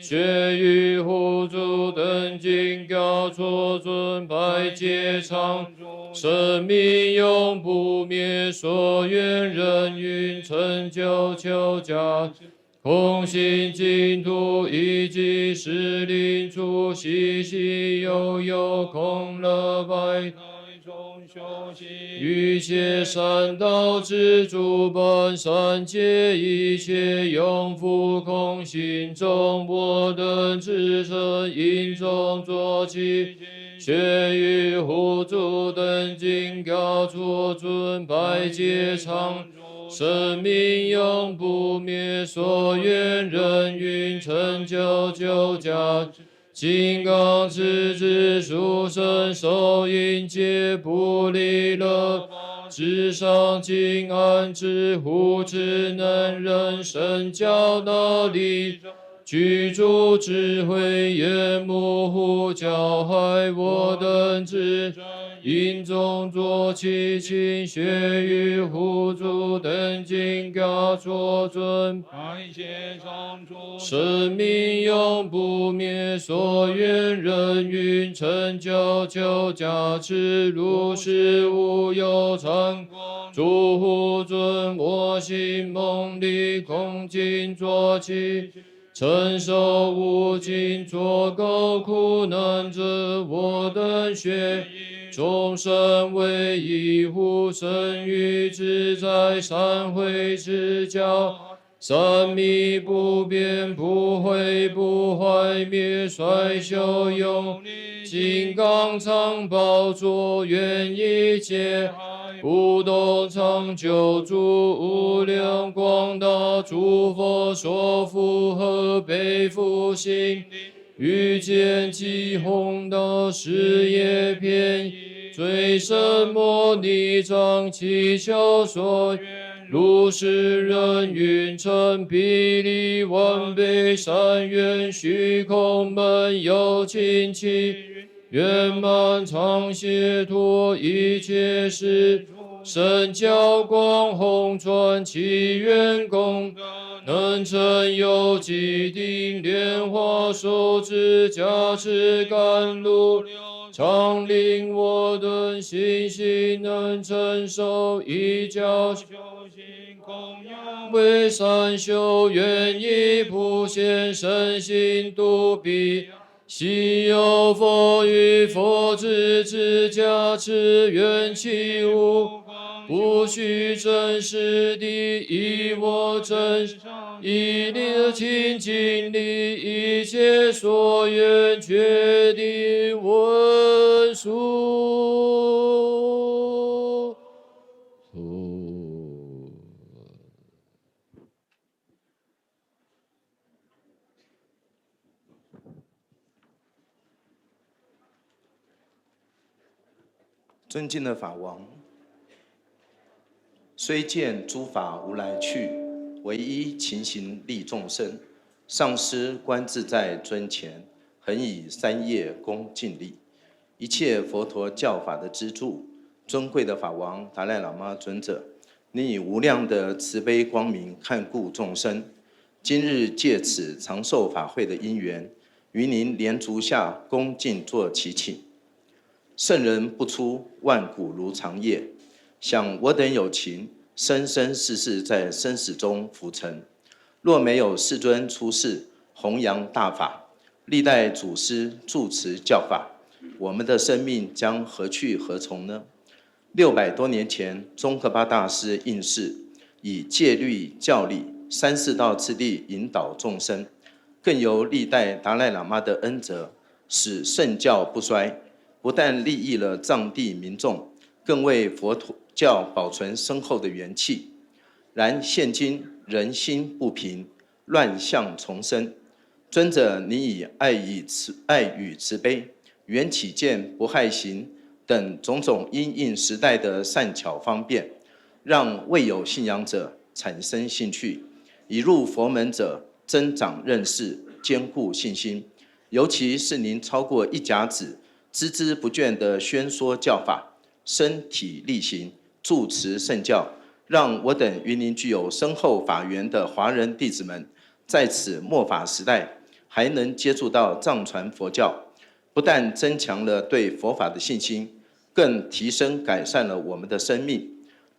学于护祖等经教错，尊百劫常住，生命永不灭，所愿人云成就，求加持，空行净土，以及时令处，息息又有，空乐百 于解善道之诸般三界一切，永伏空行中。我等至诚因种作起，学于护祖等经教错，尊百劫常住，生命永不灭，所愿人云成就，求加持， 金刚持之殊胜受印解，不离乐法之上，金安之护持能忍圣教那利障，具足智慧眼目护教海。我等至诚心中作祈请，血与污浊等尽，交托尊。感谢上主，生命永不灭，所愿人云成就，求加持如是无有常光。主护尊我心梦里，恭敬作祈。 承受无尽错过苦难者，我等血与众生为一，护身于至在三回之交，三密不变，不毁不坏灭，衰朽永立，金刚常宝座，愿一切 不动常久住，无量广大诸佛所护和悲护心，欲见其宏大誓愿遍及最深摩尼藏，祈求所愿如是人云成，比例完备，三愿虚空门，有情其愿 圆满常解脱一切事，圣教光弘传祈愿功德，能成有寂定莲花手持加持甘露，常令我等信心能成熟，以教修行供养为善修，愿以普贤身心度彼 昔有佛与佛子之加持，愿其无不虚真实地以我真善一力而尽尽力，一切所愿决定稳速。 尊敬的法王，虽见诸法无来去，唯一勤行利众生。上师观自在尊前，恒以三业恭敬礼。一切佛陀教法的支柱，尊贵的法王达赖喇嘛尊者，你以无量的慈悲光明看顾众生， 今日借此长寿法会的因缘，于您莲足下恭敬作祈请。圣人不出，万古如长夜。想我等有情，生生世世在生死中浮沉，若没有世尊出世弘扬大法，历代祖师住持教法，我们的生命将何去何从呢？ 六百多年前，宗喀巴大师应世，以戒律、教理三四道次第引导众生，更由历代达赖喇嘛的恩泽，使圣教不衰，不但利益了藏地民众，更为佛教保存深厚的元气。然现今人心不平， 乱象丛生。尊者，你以爱与慈爱与慈悲、缘起见、不害行等种种因应时代的善巧方便，让未有信仰者产生兴趣，已入佛门者增长认识，坚固信心。尤其是您超过一甲子，孜孜不倦地宣说教法，身体力行， 住持圣教，让我等与您具有深厚法缘的华人弟子们，在此末法时代还能接触到藏传佛教，不但增强了对佛法的信心，更提升改善了我们的生命。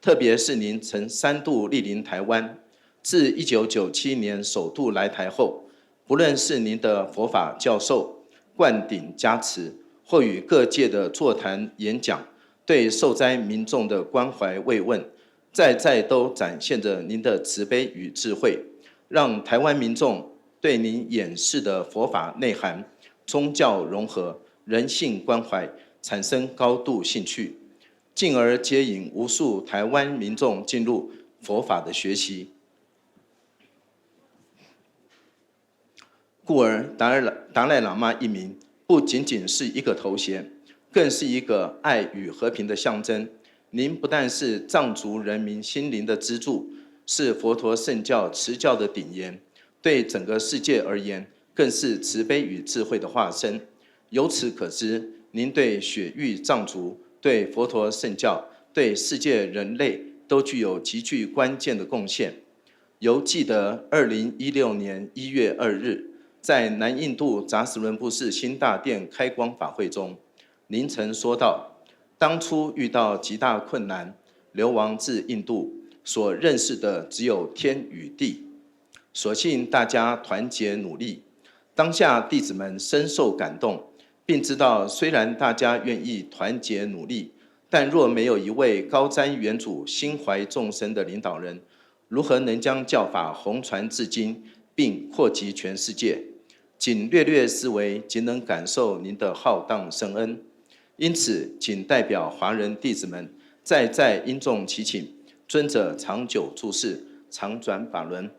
特别是您曾三度莅临台湾，自一九九七年首度来台后， 不论是您的佛法教授、灌顶加持，或与各界的座谈演讲，对受灾民众的关怀慰问，再再都展现着您的慈悲与智慧，让台湾民众对您演示的佛法内涵、宗教融合、人性关怀产生高度兴趣，进而接引无数台湾民众进入佛法的学习。 故而，达赖达赖喇嘛一名不仅仅是一个头衔，更是一个爱与和平的象征。您不但是藏族人民心灵的支柱，是佛陀圣教持教的顶岩，对整个世界而言，更是慈悲与智慧的化身。由此可知，您对雪域藏族对佛陀圣教、对世界人类都具有极具关键的贡献。犹记得二零一六年一月二日，在南印度扎什伦布寺新大殿开光法会中，您曾说道：“当初遇到极大困难，流亡至印度，所认识的只有天与地。所幸大家团结努力。”当下弟子们深受感动，并知道虽然大家愿意团结努力，但若没有一位高瞻远瞩、心怀众生的领导人，如何能将教法弘传至今，并扩及全世界？仅略略思维，即能感受您的浩荡深恩。因此，谨代表华人弟子们再再殷重祈请尊者长久住世，常转法轮。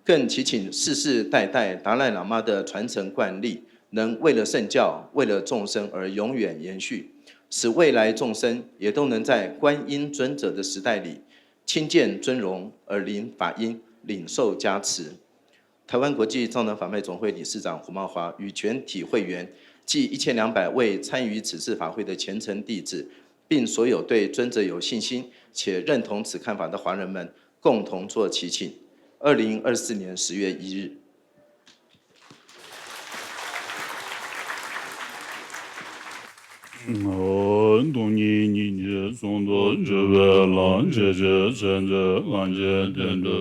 更祈请世世代代达赖喇嘛的传承惯例，能为了圣教、为了众生而永远延续，使未来众生也都能在观音尊者的时代里亲见尊容，耳聆法音，领受加持。台湾国际藏传法脉总会理事长胡茂华与全体会员，暨一千两百位参与此次法会的虔诚弟子，并所有对尊者有信心且认同此看法的华人们，共同作祈请。二零二四年十月一日。སྟོང་ཉིད་སྙིང་རྗེ་ཟུང་དུ་འཇུག་པའི་ལམ། ཇི་ལྟར་ཆོས་འདི་གང་ཞིག་དོན་དུ་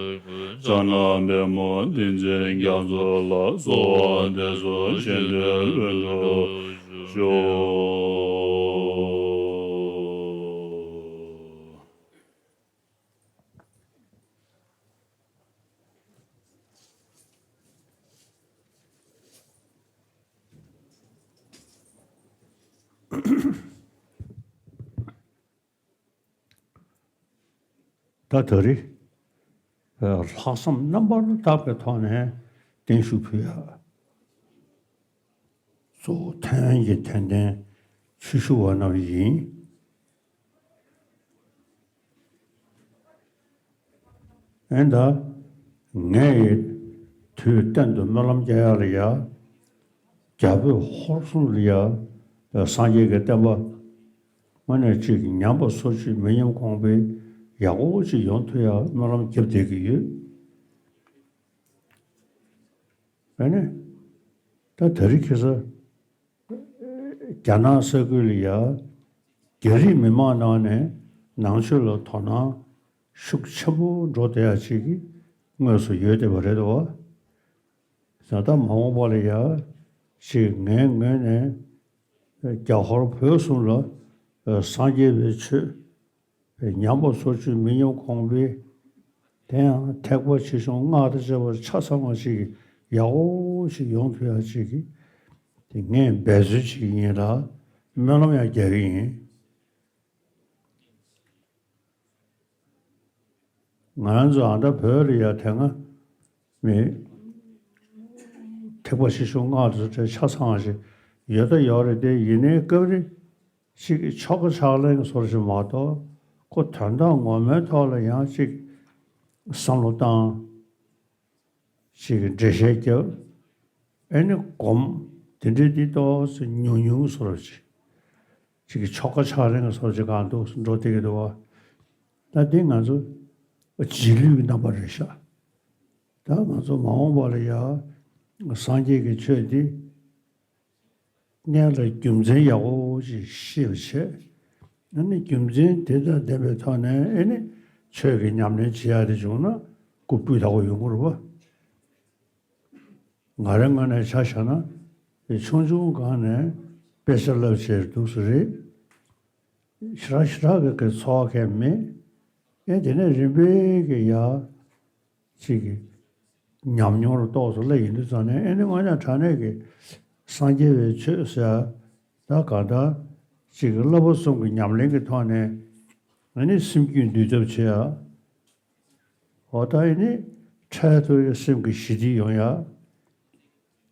གོ། ཕྱག་ན་པདྨོ་ཏིང་འཛིན་རྒྱ་མཚོ་ལ། གསོལ་བ་འདེབས་སོ་ཆེ་འདོད་ལྷུན་གྲུབ་ཤོག། ད་ད་རེས་ལྷག་བསམ་རྣམ་པར་དག་པའི་ཐོག་ནས་བརྟན་བཞུགས་ཕུལ་ཡ། གཙོ་བོ་ཐའེ་ཝན་གྱི་དད་ལྡན་ཆོས་ཞུ་བ་རྣམས་ཡིན། ཨེ་ད། ངས་ཡི་དུས་གཏན་དུ་སྨོན་ལམ་རྒྱག་ཡ་ལ་ཡ། རྒྱ་བོད་ཧོར་གསུམ་ལ་ཡ། སངས་རྒྱས་ཀྱི་བསྟན་པ་དངོས་གནས་ཅིག་ཉམས་པ་སོར་ཆུད་མི་ཉམས་གོང་འཕེལ་ཡག་པོ་ཅིག་ཡོང་ཐུབ་ཡ་སྨོན་ལམ་རྒྱབ་བསྡད་ཀྱི་ཡོད། ཨ་ནི། ད་ད་རེས་ཁ་སང་རྒྱ་ནག་ས་ཁུལ་ལ་ཡ། རྒྱ་རིགས་མི་མང་ནང་ནས་ནང་ཆོས་ལ་དོ་སྣང་ཤུགས་ཆེན་པོ་འགྲོ་བསྡད་ཡ་ཅིག་གི་དངོས་སུ་ཡོད་བསྡད་པ་རེད་དོ། ད་ལྟ་མ་འོངས་པ་ལ་ཡ། ཅིག་ངའི་ངོས་ནས་རྒྱ་ཧོར་བོད་གསུམ་ལ་སངས་རྒྱས་པའི་ཆོས། ཉམས་པ་སོར་ཆུད་མི་ཉམས་གོང་འཕེལ། དེ་ཡང་ཐེག་པ་ཆེ་ཆུང་སྔགས་དང་བཅས་པ་ཆ་ཚང་བ་ཞིག་ཡག་པོ་ཞིག་ཡོང་ཐུབ་ཡ་ཅིག་གི་དེ་ངས་འབད་རྩོལ་བྱེད་ཀྱི་ཡིན་ལ་སྨོན་ལམ་ཡང་རྒྱག་གི་ཡིན། ང་རང་ཚོ་ཨ་ད་བོད་ལ་ཡ་དེ་སྔ་མི་ཐེག་པ་ཆེ་ཆུང་སྔགས་དང་བཅས་ཆ་ཚང་བ་ཞིག་ཡོད་ད་ཡོད་རེད་དེ། ཡིན་ནའི་སྐབས་རེ་ཅིག་གི་ཆོ་ག་ཕྱག་ལེན་བཟོ་ཞིག་མ་གཏོགས་ཁོ་དོན་དག་ངོ་མའི་ཐོག་ལ་ཡང་ཅིག་བསམ་བློ་བཏང་། ཅིག་གི་འགྲེལ་བཤད་རྒྱབ། ཨེ་ནི་སྒོམ། དེ་འདྲའི་དེ་ཏོག་ཙམ་ཉུང་ཉུང་བཟོ་ཞིག་ཅིག་གི་ཆོ་ག་ཕྱག་ལེན་བཟོ་ཞིག་གང་འདུག་འགྲོ་བསྡད་ཀྱི་འདུག་བ། ད་དེ་ང་ཚོ་རྗེས་ལུས་ཀྱི་རྣམ་པ་རེད་ཤག་ད་ང་ཚོ་མ་འོངས་པ་ལ་ཡ་སངས་རྒྱས་ཀྱི་ཆོས་འདི་སྔོན་ལ་རྒྱུ་མཚན་ཡག་པོ་ཞིག་ཤེས་པ་བྱས། ཨ་ནི་རྒྱུ་མཚན་དེ་དང་ལྡན་པའི་ཐོག་ནས་ཨེ་ནི་ཆོས་ཀྱི་ཉམས་ལེན་བྱེད་ཡ་དེ་བྱུང་ན་སྐུ་སྤུས་དག་པོ་ཡོང་གི་རེད་པ། ང་རའི་ངོས་ནས་ཆ་བཞག་ན་ཆུང་ཆུང་སྒང་ནས་དཔེ་ཆ་བསླབ་བྱས་འདུག་སེ་རེད། ཞེ་དྲག་ཞེ་དྲག་གི་གི་ཚོར་བ་གང་ཡང་མེད། ཨེ་དེ་ནས་རིམ་པས་གི་ཡ། ཅིག་གི་ཉམས་མྱོང་རུ་ཏོག་ཙམ་སླེབས་ཡོང་དུས་ཙང་ནས་ཨེ་ནི་དངོས་གནས་དྲང་གནས་ཀྱི་སངས་རྒྱས་པའི་ཆོས་ཟེར་ཡ་ད་གང་ལྟར་ཅིག་གི་བསླབ་པ་གསུམ་གྱི་ཉམས་ལེན་གྱི་ཐོག་ནས་ཨེ་ནི་སེམས་རྒྱུད་འདུལ་ཐབས་བྱེད་ཡ། འོ་ད་ཨེ་ནི་འཕྲལ་དུ་སེམས་ཀྱི་ཞི་བདེ་ཡོང་ཡ།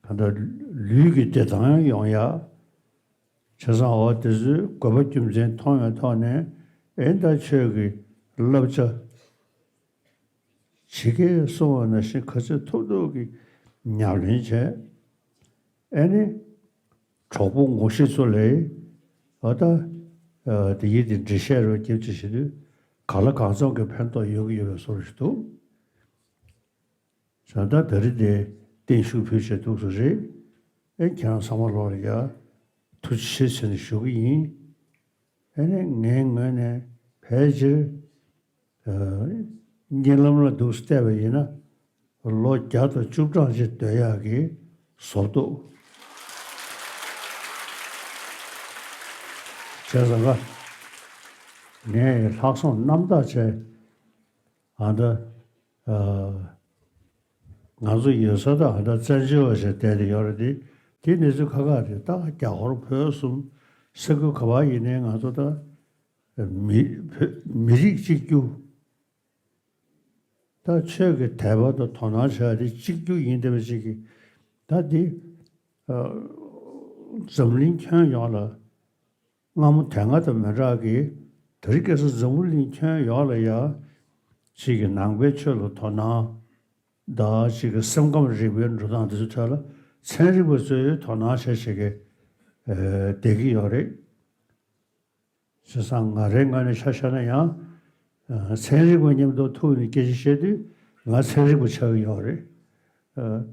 གང་ལྟར་ལུས་ཀྱི་བདེ་ཐང་ཡང་ཡོང་ཡ། བྱས་ཙང་འོ་དེ་ཚོའི་དགོས་པ་རྒྱུ་མཚན་མཐོང་བའི་ཐོག་ནས་ཨེ་ད་ཆོས་ཀྱི་བསླབ་བྱ་ཇི་སྐད་གསུངས་པ་ནང་བཞིན་ག་ཚོད་ཐུབ་ཐུབ་ཀྱིས་ཉམས་ལེན་བྱས། ཨེ་ནི་གྲོགས་པོ་ངོ་ཤེས་ཚོ་ལས་འོ་ད་ ཨ་དེ་ཡིན་དེ་འགྲེལ་བཤད་རོགས་རྒྱབ་ཅིག་བྱེད་དུས་གང་ལ་གང་འཚམ་གྱི་ཕན་ཐོགས་ཡོང་གི་ཡོད་པའི་བཟོ་འདྲ་ཞིག་འདུག་བྱས་ཙང་ད་རེས་དེ་བརྟན་བཞུགས་ཕུལ་བྱས་འདུག་སེ་རེད། ཨེ་ཁྱེད་རང་ཚང་མ་ལོག་ལ་ཡ་ཐུགས་རྗེ་ཆེ་ཟེར་ནས་ཞུ་གི་ཡིན། ཨེ་ནས་ངའི་ངོས་ནས་ཕལ་ཆེར་ཨ་བརྙན་ལམ་ལ་འདུག་སེ་བལྟས་པ་ཡིན་ན་ལོ་བརྒྱ་དང་བཅུ་གྲངས་ཅིག་སྡོད་ཡག་གི་བཟོ་འདུག་བྱས་ཙང་ཀ་ངས་ལྷག་བསམ་རྣམ་དག་བྱས། ཨ་ད། ཨ། ང་ཚོ་ཡོད་ས་ད་ཨ་ད་བཙན་བྱོལ་བ་ཞིག་བསྡད་དེ་ཡོད་རེད་དེ། དེ་གནས་ཚུལ་ཁག་ཁག་རེད། ད་རྒྱ་ཧོར་བོད་གསུམ་ས་ཁུལ་ག་བ་ཡིན་ནའི་ང་ཚོ་ད་མི་བོད་མི་རིགས་གཅིག་གྱུར། ད་ཆོས་ཀྱི་དད་པ་དང་དོ་སྣང་བྱ་ཡ་དེ་གཅིག་གྱུར་ཡིན་བསྡད་པ་ཅིག་གིས་ད་དེ་ཨ་འཛམ་གླིང་ཁྱོན་ཡོངས་ལ། སྔ་མོ་དེ་སྔ་དང་མི་འདྲ་གི། དེ་རིང་ཁ་སང་འཛམ་བུ་གླིང་ཁྱོན་ཡོངས་ལ་ཡ། ཅིག་གི་ནང་པའི་ཆོས་ལ་དོ་སྣང་དང་ཅིག་གི་སེམས་ཁམས་རིག་པའི་འགྲོ་སྟངས་དེ་ཚོའི་ཐད་ལ་ཚན་རིག་པ་ཚོས་དོ་སྣང་བྱས་བྱས་ཀྱི་ཨ་བསྡད་ཀྱི་ཡོད་རེད། བྱས་ཙང་ང་རའི་ངོས་ནས་ཆ་བཞག་ན་ཡང་ཨ་ཚན་རིག་པ་མཉམ་དུ་ཐུག་ནས་སྐད་ཆ་བཤད་དུས་ང་ཚན་རིག་པ་ཆགས་ཀྱི་ཡོད་རེད། ཨ།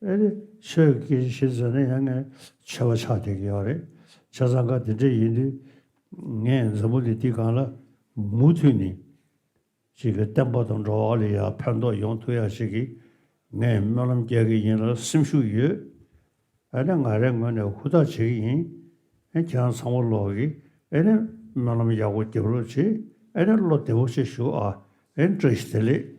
ཨེ་རེད། ཆོས་ཀྱི་སྐད་ཆ་བཤད་ཟེར་ན་ཡང་ངས་ཆོས་པ་ཆགས་བསྡད་ཀྱི་ཡོད་རེད། བྱས་ཙང་ཀ་དེ་འདྲ་ཡིན་དུས་ངས་འཛམ་བུ་གླིང་འདི་སྒང་ལ་མུ་མཐུད་ནས་ཅིག་གི་བསྟན་པ་དང་འགྲོ་བ་ལ་ཡང་ཕན་ཐོགས་ཡོང་ཐུབ་ཡ་ཞིག་གི་ངས་སྨོན་ལམ་རྒྱག་གི་ཡིན་ལ་སེམས་ཤུགས་ཡོད། ཨེ་ནས་ང་རའི་ངོས་ནས་ཧུར་ཐག་བྱེད་ཀྱི་ཡིན། ཨེ་ཁྱེད་རང་ཚང་མ་ལོག་གི་ཨེ་ནས་སྨོན་ལམ་ཡག་པོ་རྒྱབ་རོགས་བྱེད། ཨེ་ནས་བློ་བདེ་པོ་བྱེད་ཞུ་ཨ། ཨེ་བཀྲ་ཤིས་བདེ་ལེགས།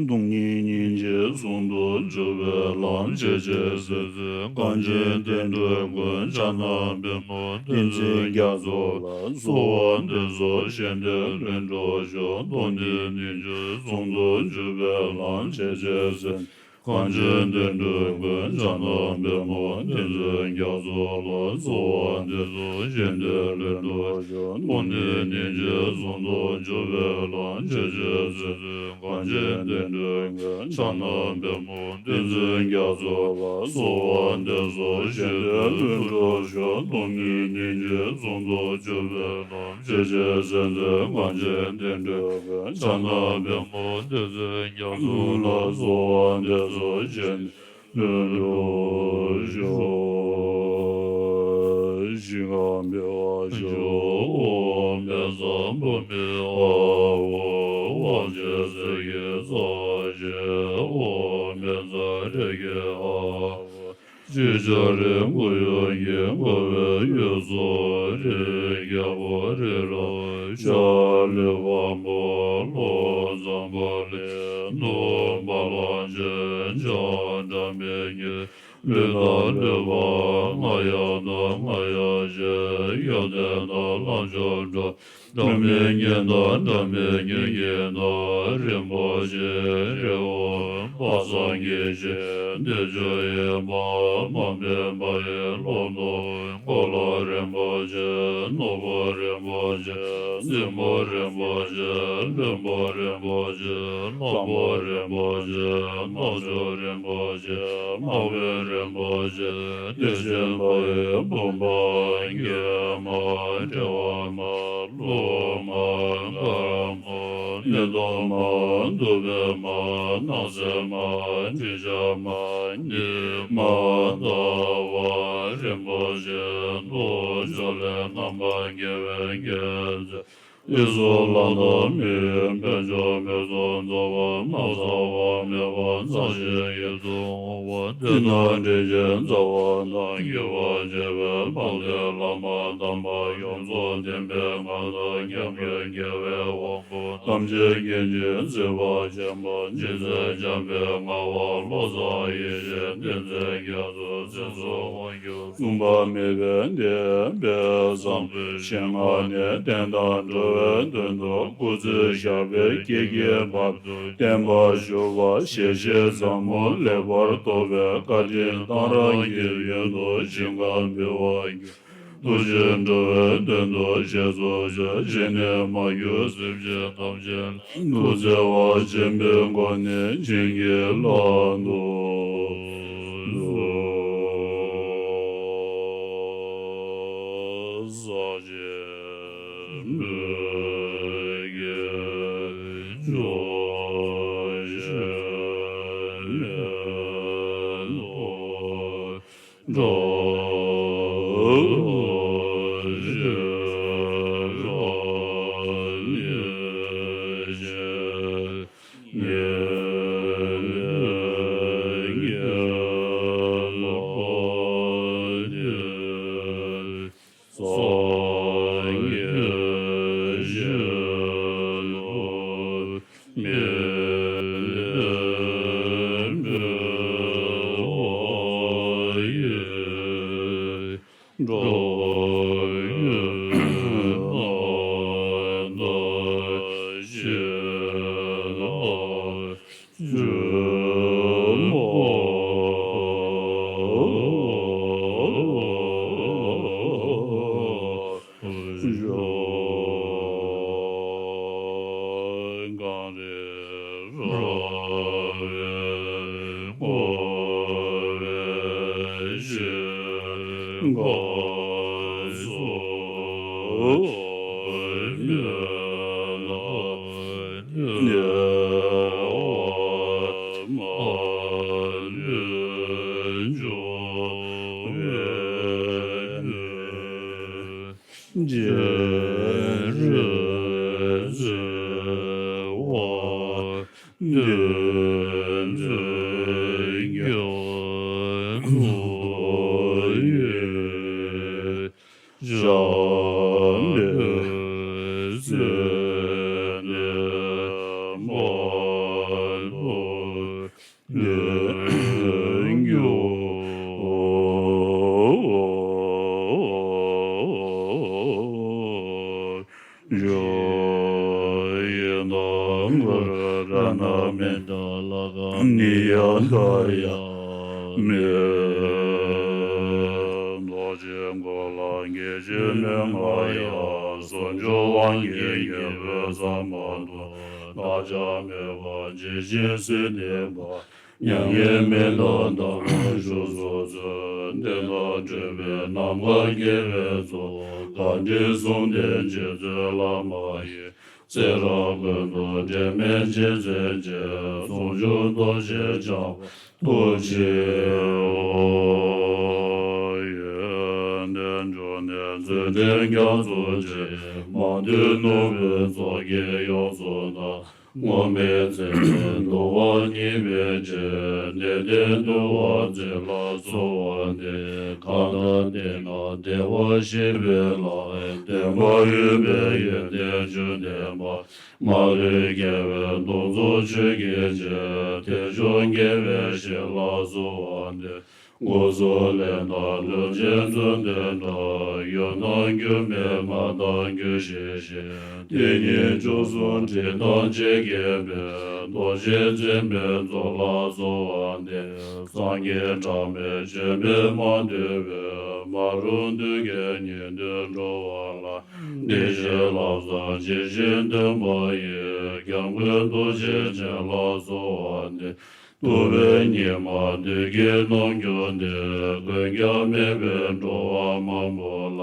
སྟོང་ཉིད་སྙིང་རྗེ་ཟུང་དུ་འཇུག་པའི་ལམ། ཇི་སྲིད་འཛིན་གང་ཞིག་བསྟན་འགྲོའི་མགོན། ཕྱག་ན་པདྨོ་བདུད་འཛིན་རྒྱ་མཚོ་ལ། གསོལ་བ་འདེབས་སོ་བཞེད་དོན་ལྷུན་གྲུབ་ཤོག་སྟོང་ཉིད་སྙིང་རྗེ་ཟུང་དུ་འཇུག་པའི་ལམ། ཇི་སྲིད་འཛིན་གང་ཞིག་བསྟན་འགྲོའི་མགོན། ཕྱག་ན་པདྨོ་བདུད་འཛིན་རྒྱ་མཚོ་ལ། གསོལ་བ་འདེབས་སོ་བཞེད་དོན་ལྷུན་གྲུབ་ཤོག་སྟོང་ཉིད་སྙིང་རྗེ་ཟུང་དུ་འཇུག་པའི་ལམ། ཇི་སྲིད་འཛིན་གང་ཞིག་བསྟན་འགྲོའི་མགོན། ཕྱག་ན་པདྨོ་བདུད་འཛིན་རྒྱ་མཚོ་ལ། གསོལ་བ་འདེབས་སོ་བཞེད་དོན་ལྷུན་གྲུབ་ཤོག་སྟོང་ཉིད་སྙིང་རྗེ་ཟུང་དུ་འཇུག་པའི་ལམ། ཇི་སྲིད་འཛིན་གང་ཞིག་བསྟན་འགྲོའི་མགོན། ཕྱག་ན་པདྨོ་བདུད་འཛིན་རྒྱ་མཚོ་ལ། གསོལ་བ་འདེབས་སོ་བཞེད་དོན་ལྷུན་གྲུབ་ཤོག་ཞིང་ཁམས་པའི་དབང་ཕྱུག་ཨོཾ་བཛྲ་བྷཱུ་མི་ཨཱཿཧཱུྃ། དབང་ཆེན་གསེར་གྱི་རྩ་བ་ཆེ། ཨོཾ་བཛྲ་རེ་ཁེ་ཨཱཿཧཱུྃ། ཅིག་ཅར་རེ་འཁོར་ཡུག་གིས་བསྐོར་བའི་དབུས་སུ་རི་རྒྱལ་པོ་རི་རབ་འཇའ་ལུས་འཕགས་མ་ཀླུ་བཙན་པོ་ལས་སྣུན་བ་ལང་ཅན་བྱ་སྒྲ་མི་སྙན། ལུས་དང་ལུས་འཕགས་རྔ་ཡབ་དང་རྔ་ཡབ་ཆེན། ཡོན་ཏན་དང་ལྷ་མཆོག་འགྲོ། སྒྲ་མི་སྙན་དང་སྒྲ་མི་སྙན་གྱི་རྣམ་རིན་པོ་ཆེ་རི་བོ་དཔག་བསམ་གྱི་ཞིང་བདུད་ཅུ་ཡི་དམག་དམག་དཔོན་དམག་གི་ལྷོ་ནུབ་འཁོར་ལོ་རིན་པོ་ཆེ་ནོར་བུ་རིན་པོ་ཆེ་སྲིན་པོ་རིན་པོ་ཆེ་ལྷུན་པོ་རིན་པོ་ཆེ་ལྷུན་པོ་རིན་པོ་ཆེ་རྣམ་ཅོ་རིན་པོ་ཆེ་དམག་དཔོན་རིན་པོ་ཆེ་བདེ་ཆེན་དཔའ་བོའི་བུམ་པ་མགོན་མ་ཏྲེ་བ་མ་ཀླུ་མ་དཀར་མོ་མེ་ཏོག་མ་གདུགས་པའི་མ་སྣང་གསལ་མ་དྲི་ཆབ་མ་ཉི་མ་ཟླ་བ་རིན་པོ་ཆེ་ནོར་ཕྱོགས་ལས་རྣམ་པར་རྒྱལ་བའི་རྒྱལ་མཚན། ཡི་དྭགས་ལྷ་དང་མིའི་དཔལ་འབྱོར་མི་གསུམ་རྫོགས་པ་མ་ཚང་བ་མེད་པ་ཚང་ཞིང་ཡིད་དུ་འོང་བ་འདི་དང་འབྲེལ་ཅིང་རྩ་བ་དང་རྒྱུད་པ་འབྱེད་པའི་འཕགས་བསྟེན་བླ་མ་དམ་པ་ཡོངས་སུ་ལྡན་པའི་ངག་དང་ཉམས་ལེན་རྒྱལ་བའི་དབང་པོ་ཐམས་ཅད་མཁྱེན་ཅིང་གཟིགས་པ་ཆེན་པོ་རྗེ་བཙུན་འཇམ་པའི་དཔལ་བ་བློ་བཟང་ཡེ་ཤེས་བསྟན་འཛིན་རྒྱ་མཚོ་མཚན་གསོལ་དབང་སྒྱུར། མཚུངས་པ་མེད་པའི་བདེན་པའི་བཟང་པོའི་ཞིང་ཁམས་ནས་བསྟན་དང་འགྲོ་བའི་དོན་དུ་སྐུ་ཚེ་ཞབས་པད་བསྐལ་བརྒྱའི་བར་དུ་བརྟན་པར་བཞུགས་པ་ཞེ་ཤེས་ཟབ་མོ་ལེགས་པར་རྟོགས་པའི་བཀའ་དྲིན་གཏང་རག་གི་ཡོན་དུ་ཞིང་ཁམས་འབུལ་བར་འགྱུར། ཐུགས་རྗེ་འགྲོ་བའི་དོན་དུ་བཞེས་སུ་གསོལ། ཇི་སྙེད་མ་གྱུར་སེམས་ཅན་ཐམས་ཅད་ལ། ཐུགས་བརྩེ་བ་ཆེན་པོའི་སྒོ་ནས་བྱིན་གྱིས་བརླབ་ཏུ་གསོལ། ཟག་བཅས་རྡོ་རྗེ་འཁོར་ལ་ངེས་ཤེས་མི་མངའ་ཡང་། ཟུང་འཇུག་དབང་གིས་རྒྱལ་པོའི་ས་མ་ཐོབ། བདག་ཅག་མོས་པ་ཇི་བཞིན་སྲིད་གཏད་པ། མྱ་ངན་མི་འདའ་དང་བཞུགས་སུ་གསོལ། བདེན་པར་གྲུབ་པའི་ནམ་མཁའ་རྒྱལ་བའི་གཙོ། བཀའ་དྲིན་གསུམ་ལྡན་རྗེ་བཙུན་བླ་མ་ཡི། ཚེ་རབས་ཀུན་ཏུ་འབྲལ་མེད་རྗེ་བཙུན་མཆོག། ཟུང་འཇུག་རྡོ་རྗེ་འཆང་ཐུགས་རྗེའོ། ཡོན་ཏན་འབྱུང་གནས་ཚུལ་ཁྲིམས་རྒྱ་མཚོ་ཆེ། མང་ཐོས་ནོར་བུའི་མཚོ་སྐྱེས་གཡུ་མཚོ་ནགས། སྔོན་མེད་ཚེ་རིང་འདུལ་བ་བརྙེས་པའི་ཆེད། གནས་བརྟན་འདུལ་བ་མཛོད་ལ་གསོལ་བ་འདེབས། གང་དག་བསྟེན་ན་བདེ་བར་གཤེགས་པའི་ལྷ། བསྟན་པ་ཡོད་པའི་ཡོན་ཏན་བཅུ་ལྡན་པ། མ་ལུས་རྒྱལ་བའི་གདུང་འཚོབ་ཆོས་ཀྱི་རྗེ། དལ་འབྱོར་རྒྱལ་བའི་བཤེས་ལ་གསོལ་བ་འདེབས། སྒོ་གསུམ་ལས་དང་ལྷུན་གྱིས་མཚོན་དོན་དག། ཡུལ་དང་རྒྱུད་སྨིན་མ་དང་རྒྱུད་བཤད་བཤད། དེ་ཉིད་བཅུ་གསུམ་དྲི་དང་ལྕེ་བརྒྱན་པའི། རྡོ་རྗེ་འཛིན་པའི་གཙོ་ལ་གསོལ་བ་འདེབས། སངས་རྒྱས་གྲངས་མེད་བྱོན་པས་མ་ཐུལ་བའི། མ་རུངས་དུས་ཀྱི་ཉན་ཐོས་འགྲོ་བ་ལ། བདེ་གཤེགས་ལམ་བཟང་ཇི་བཞིན་སྟོན་པ་ཡི། སྐྱབས་མགོན་རྡོ་རྗེ་འཆང་ལ་གསོལ་བ་འདེབས། ཐུབ་པའི་ཉི་མ་བདུད་ཀྱིས་གནོན་གྱུར་ཏེ། མགོན་སྐྱབས་མེད་པའི་འགྲོ་བ་མང་པོ་ལ།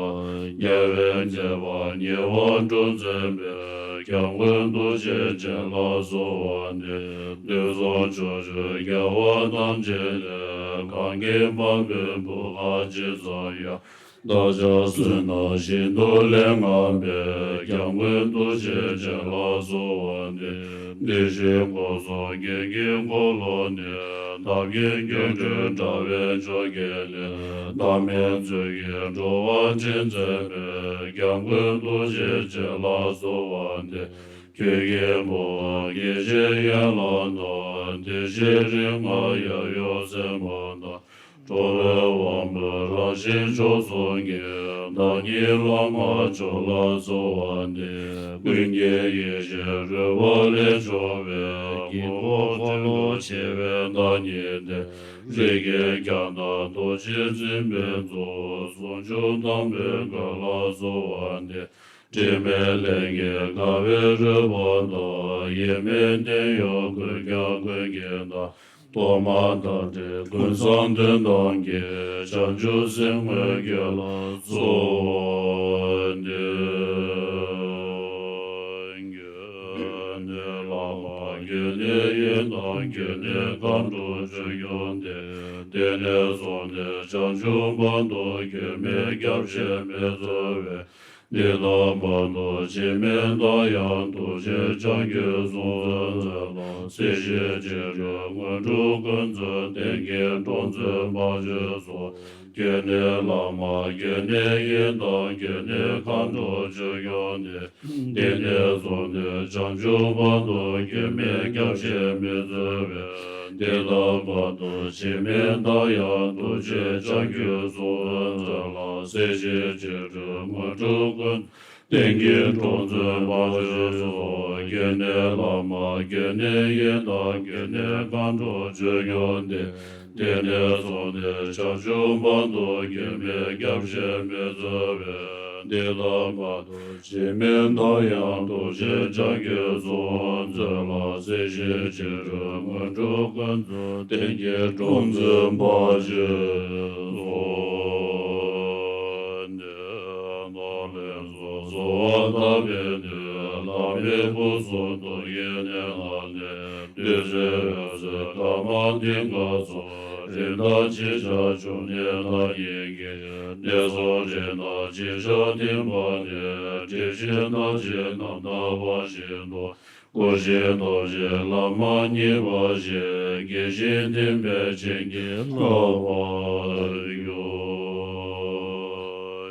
རྒྱལ་བའི་མཛད་པ་ཉེ་བར་འགྲོ་མཛད་པའི། སྐྱབས་མགོན་རྡོ་རྗེ་འཆང་ལ་གསོལ་བ་འདེབས། དུས་གསུམ་ཕྱོགས་བཅུའི་རྒྱལ་བ་ཐམས་ཅད་ལས། གང་གིས་མ་ཕོད་བུ་ག་ཇི་ཙམ་ཡང་། བདག་ཅག་བསོད་ནམས་ཤིན་ཏུ་ལས་ངན་པས། སྐྱབས་མགོན་རྡོ་རྗེ་འཆང་ལ་གསོལ་བ་འདེབས། བདེ་གཤེགས་སྒོ་གསུམ་རྒྱན་གྱི་འཁོར་ལོ་ནས། བདག་གི་སྒྱུ་འཕྲུལ་དྲ་བའི་ཕྱོགས་ཀྱི་ལས། བདག་མེད་ཚུལ་གྱིས་འགྲོ་བ་འདྲེན་མཛད་པའི། སྐྱབས་མགོན་རྡོ་རྗེ་འཆང་ལ་གསོལ་བ་འདེབས། ཁྱོད་ཀྱི་འཕོ་བ་དགེ་བཤེས་ཡན་ལག་རྣམས། བདེ་གཤེགས་རིགས་ལྔ་ཡབ་ཡུམ་སྲས་མོ་དང་། འགྲོ་བའི་དབང་པོ་རང་བཞིན་མཆོག་གསུམ་གྱི། བདག་ཉིད་བླ་མ་མཆོག་ལ་གསོལ་བ་འདེབས། ཀུན་མཁྱེན་ཡེ་ཤེས་རོལ་པ་ལས་བྱུང་བའི། དཀྱིལ་འཁོར་འཁོར་ལོ་ཆེ་བའི་བདག་ཉིད་དེ། རིགས་བརྒྱད་རྒྱ་མཐའ་རྡོ་རྗེ་འཛིན་པའི་གཙོ། ཟུང་འཇུག་དང་པོའི་སྐུ་ལ་གསོལ་བ་འདེབས། དྲི་མེད་ལྷན་སྐྱེས་དགའ་བའི་རོལ་པ་དང་། དབྱེར་མེད་བརྟན་གཡོ་ཀུན་ཀྱང་ཀུན་གྱི་བདག་ཐོག་མ་དང་འབྲས་ཀུན་བཟང་དོན་དམ་གྱི། བྱང་ཆུབ་སེམས་དངོས་ཀྱི་ལ་གསོལ་བ་འདེབས། རྒྱུད་ནས་བླ་མ་རྒྱུད་ནས་ཡིན་དང་། རྒྱུད་ནས་མཁའ་འགྲོ་ཆོས་སྐྱོང་སྟེ། དེང་ནས་བཟུང་སྟེ་བྱང་ཆུབ་བར་དུ། རྒྱུད་སྨིན་སྐྱབས་གཞན་མི་འཚོལ་བའི། འདི་དང་བར་དུ་འཆི་མེད་མཐའ་ཡང་ཐུགས་རྗེ་བྱང་ཆུབ་གསུང་མཛོད་མཛོད་ལ། སྲིད་ཞིའི་འཆི་བྲལ་དངོས་གྲུབ་ཀུན་སྩོལ། བསྟན་གྱི་གྲོང་ཚོའི་འབངས་ཆོས་སོགས། རྒྱུད་ནས་བླ་མ་རྒྱུད་ནས་ཡིན་དང་། རྒྱུད་ནས་མཁའ་འགྲོ་ཆོས་སྐྱོང་སྟེ། དེང་ནས་བཟུང་སྟེ་བྱང་ཆུབ་བར་དུ། རྒྱུད་སྨིན་སྐྱབས་གཞན་མི་འཚོལ་བའི། འདི་དང་བར་དུ་འཆི་མེད་མཐའ་ཡང་ཐུགས་རྗེ་བྱང་ཆུབ་གསུང་མཛོད་ལ། སྲིད་ཞིའི་འཆི་བྲལ་དངོས་གྲུབ་ཀུན། བསྟན་གྱི་གྲོང་ཚོའི་འབངས་ཆོས་སོགས། རྒྱུད་ནས་བླ་མ་རྒྱུད་ནས་ཡིན་དང་། རྒྱུད་ནས་མཁའ་འགྲོ་ཆོས་སྐྱོང་སྟེ། དེང་ནས་བཟུང་སྟེ་བྱང་ཆུབ་བར་དུ། རྒྱུད་སྨིན་སྐྱབས་གཞན་མི་འཚོལ་བའི། འདི་དང་བར་དུ་འཆི་མེད་མཐའ་ཡང་ཐུགས་རྗེ་བྱང་ཆུབ་གསུང་མཛོད་ལ། སྲིད་ཞིའི་འཆི་བྲལ་དངོས་གྲུབ་ཀུན། བསྟན་གྱི་གྲོང་ཚོའི་འབངས་ཆོས་སོགས། ནས་ནོར་ལེན་སོགས་གསོལ་བ་བཏབ་པའི་མཐུས། བླ་མའི་སྐུ་གསུང་ཐུགས་ཀྱི་གནས་ལ་གནས། བདུད་རྩི་འོད་ཟེར་དྲི་མ་མཐིང་ག་སོགས། རིམ་དང་ཅི་བྱ་འབྱུང་གནས་བདག་ཉིད་ཀྱི། གནས་གསུམ་རིམ་དང་ཅི་བྱ་ཐིམ་པ་ནས། སྒྲིབ་བཞི་དག་ཅིང་རྣམ་དག་པ་བཞིན་དུ། སྐུ་བཞི་ཐུགས་རྗེ་ལམ་མ་ཉེས་པ་ཞིག་དགྱེས་ཤིང་ཐིམ་པས་བྱིན་གྱིས་བརླབ་པར་ཤོག